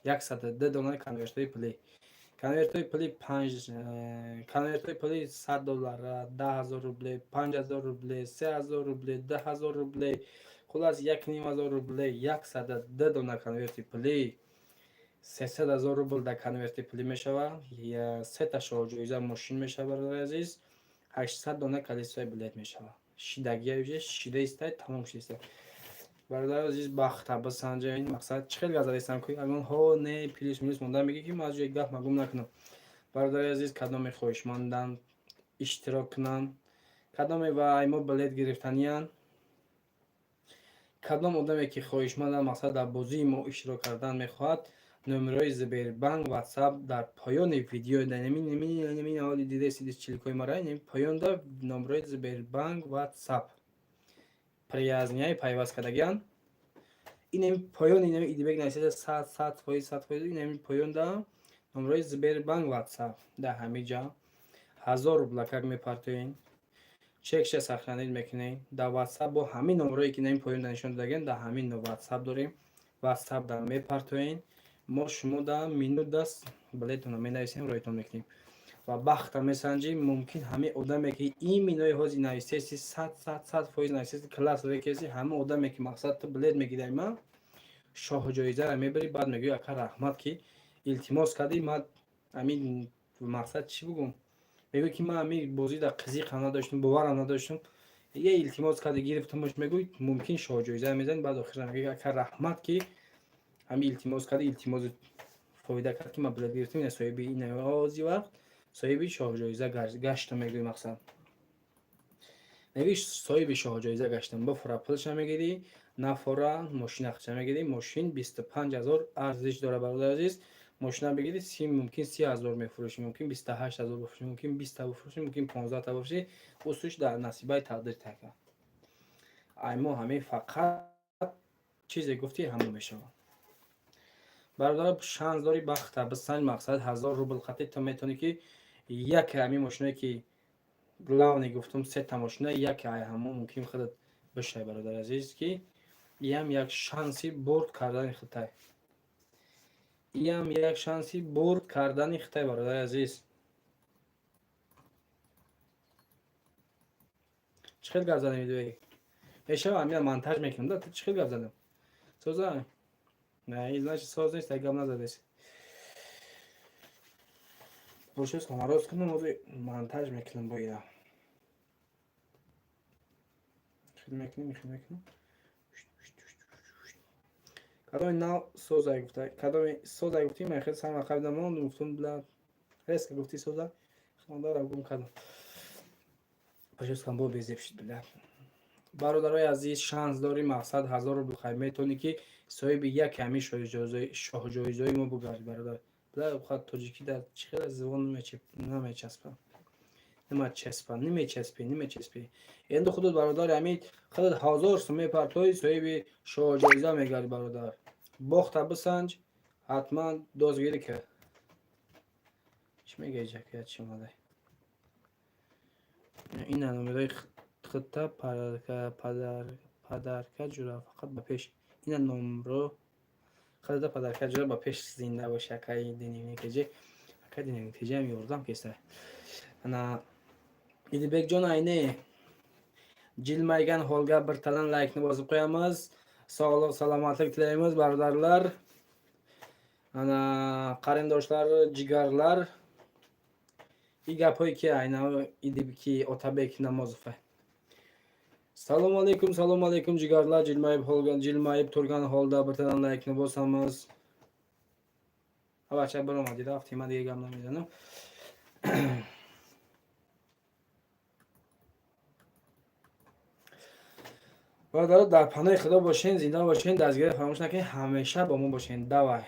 102 дона конвертҳои пулӣ. Конвертҳои пулӣ панҷ конвертҳои пулӣ 100 доллар, 10 000 рубле, 5000 рубле, 3000 рубле, 2000 рубле, хулас 1500 рубле, 102 дона конверти пулӣ, 300 000 рубл дар конверти пулӣ мешавад, сета шоҳҷоиза мошин мешавад, бародари азиз, 800 дона количествои билет мешавад. Шидагия шида истай, тамом шида. Бародари азиз, бахта бисанҷа. Ин мақсад чӣ хел гап задастам, ки ягон ҳо не плюс минус монда мегӣ, ки ман аз ҷои гап магум накунам. Бародари азиз, кадоме хоҳишманданд иштирок кунанд, кадоме ва ай мо билет гирифтаниянд, кадом одаме ки хоҳишманданд, мақсад дар бозии мо иштирок кардан мехоҳад, номерои Сбербанк, Ватсап дар поёни видео, дидаи чиликои мара, поёнда номерои Сбербанк, Ватсап приязнияи пайваст кардагианд. Инами поён, инами Идибек нависида сад, 100%, 100%. Инами поёнда номерои Сбербанк, Ватсап дар ҳамин ҷа 1000 рубла как мепартоен, чекша сохранить мекунем дар Ватсап бо ҳамин номерое ки инами поёнда нишон додагиам. Дар ҳамин Ватсап дорем, Ватсап да мепартоен, мо шумо да минут даст билетона менависем, роитон мекунем ва бахта месанҷем. Мумкин ҳамин одаме ки иминои ҳози нависеси, сад, сад, 100% нависеси, класс рекеси, ҳамин одаме ки мақсад ту билет мегири, ман шоҳҷоизаро мебарӣ, баъд мегӯӣ: «Ака, раҳмат, ки илтимос кардӣ». Ман ҳамин мақсад чӣ бугум, мегӯй ки ман ҳамин бозида қизиқам надоштам, боварам надоштам, е илтимос карди, гирифтамаш, мегӯй, мумкин шоҳҷоиза мезанӣ. Баъд охира мегӯй: «Ака, раҳмат, ки ҳамин илтимос кардӣ, илтимози фоида кард, ки ман билет гирифтам, ина соҳиби ин ози вақт соҳиби шоҳҷоиза гаштам», мегӯй, мақсад мегӯй, соҳиби шоҳҷоиза гаштам. Бофора пулша мегирӣ, нафора мошина хча мегирӣ. Мошин 25 000 арзиш дорад, бародари азиз. Мошина бигирӣ, си, мумкин 30 000 мефурӯшӣ, мумкин 28 000 бифурӯшӣ, мумкин 20-та бифурӯшӣ, мумкин 15-та бифурӯшӣ, усуш дар насибаи тақдир така. Ай мо ҳамин фақат чизе гуфтӣ, ҳамон мешавад. Бародаро, шанс дорӣ, бахта бисанҷ. Мақсад 1000 рубл қатӣ ту метавонӣ ки яке ҳамин мошиное ки главный гуфтум, сета мошина, яке ай ҳамон мумкин худат бишавӣ, бародари азиз, ки иам як шанси бурд кардани хитай, иам як шанси бурд кардани хитай, бародари азиз. Чӣ хел гап задем, видеои мешава, ҳамина монтаж мекунам да. Ту чӣ хел гап задам, соза? Не, значит, соз нест, гап назадеси. Прическа рост кунам, ҳозир монтаж мекунам бо ира. Хел мекунем, хел мекунем. Кадоми нав созай гуфта, кадоми созай гуфтӣ, ман хел сама қабда мондум, гуфтум, бла, резко гуфтӣ соза, хондаро гум кардам. Прическам бо безеб шуд, бля. Бародарои азиз, шанс дорӣ, мақсад 1000 рубл хай, метавонӣ ки соҳиби яке ҳамин шоҳҷоизаҳои мо бугардӣ, бародар. Бля, тоҷикӣ дар чӣ хел зибон намечаспам. Намечаспа, намечаспӣ, намечаспӣ. Энди худат, бародар, ҳамин худат 1000 сум мепартоӣ, соҳиби шоҳҷоиза мегардӣ, бародар. Бохта бисанҷ, ҳатман дозгирӣ кар. Чӣ мегӯяд ҷакият, чӣ омадай? Ина номерои худта подарка, ҷура, фақат ба пеш. Ина номро худта подарка, ҷура, ба пеш. Зинда боши, акаи Дневник ТЖ. Акаи Дневник ТЖ ҳам ёрдам кеста. Ана Идибекҷон айне jilmaygan holga bir talan laykni bosib qo'yamiz. Sog'lik, salomatlik tilaymiz, birodarlar. Ana qarindoshlar, jigarlar. И gapҳое ки айна Идибки Отабек Намозов. Салому алейкум, салому алейкум, jigarlar. Jilmayib jilmayib turgan holda birtadan laykni bosamiz. Abacha bir омадӣ, рафтӣ, ман дига гап намезанам. Бародаро, дар паноҳи Худо бошен, зинда бошен, дастгирӣ фаромӯш накунед, ҳамеша бо мо бошен. Давай.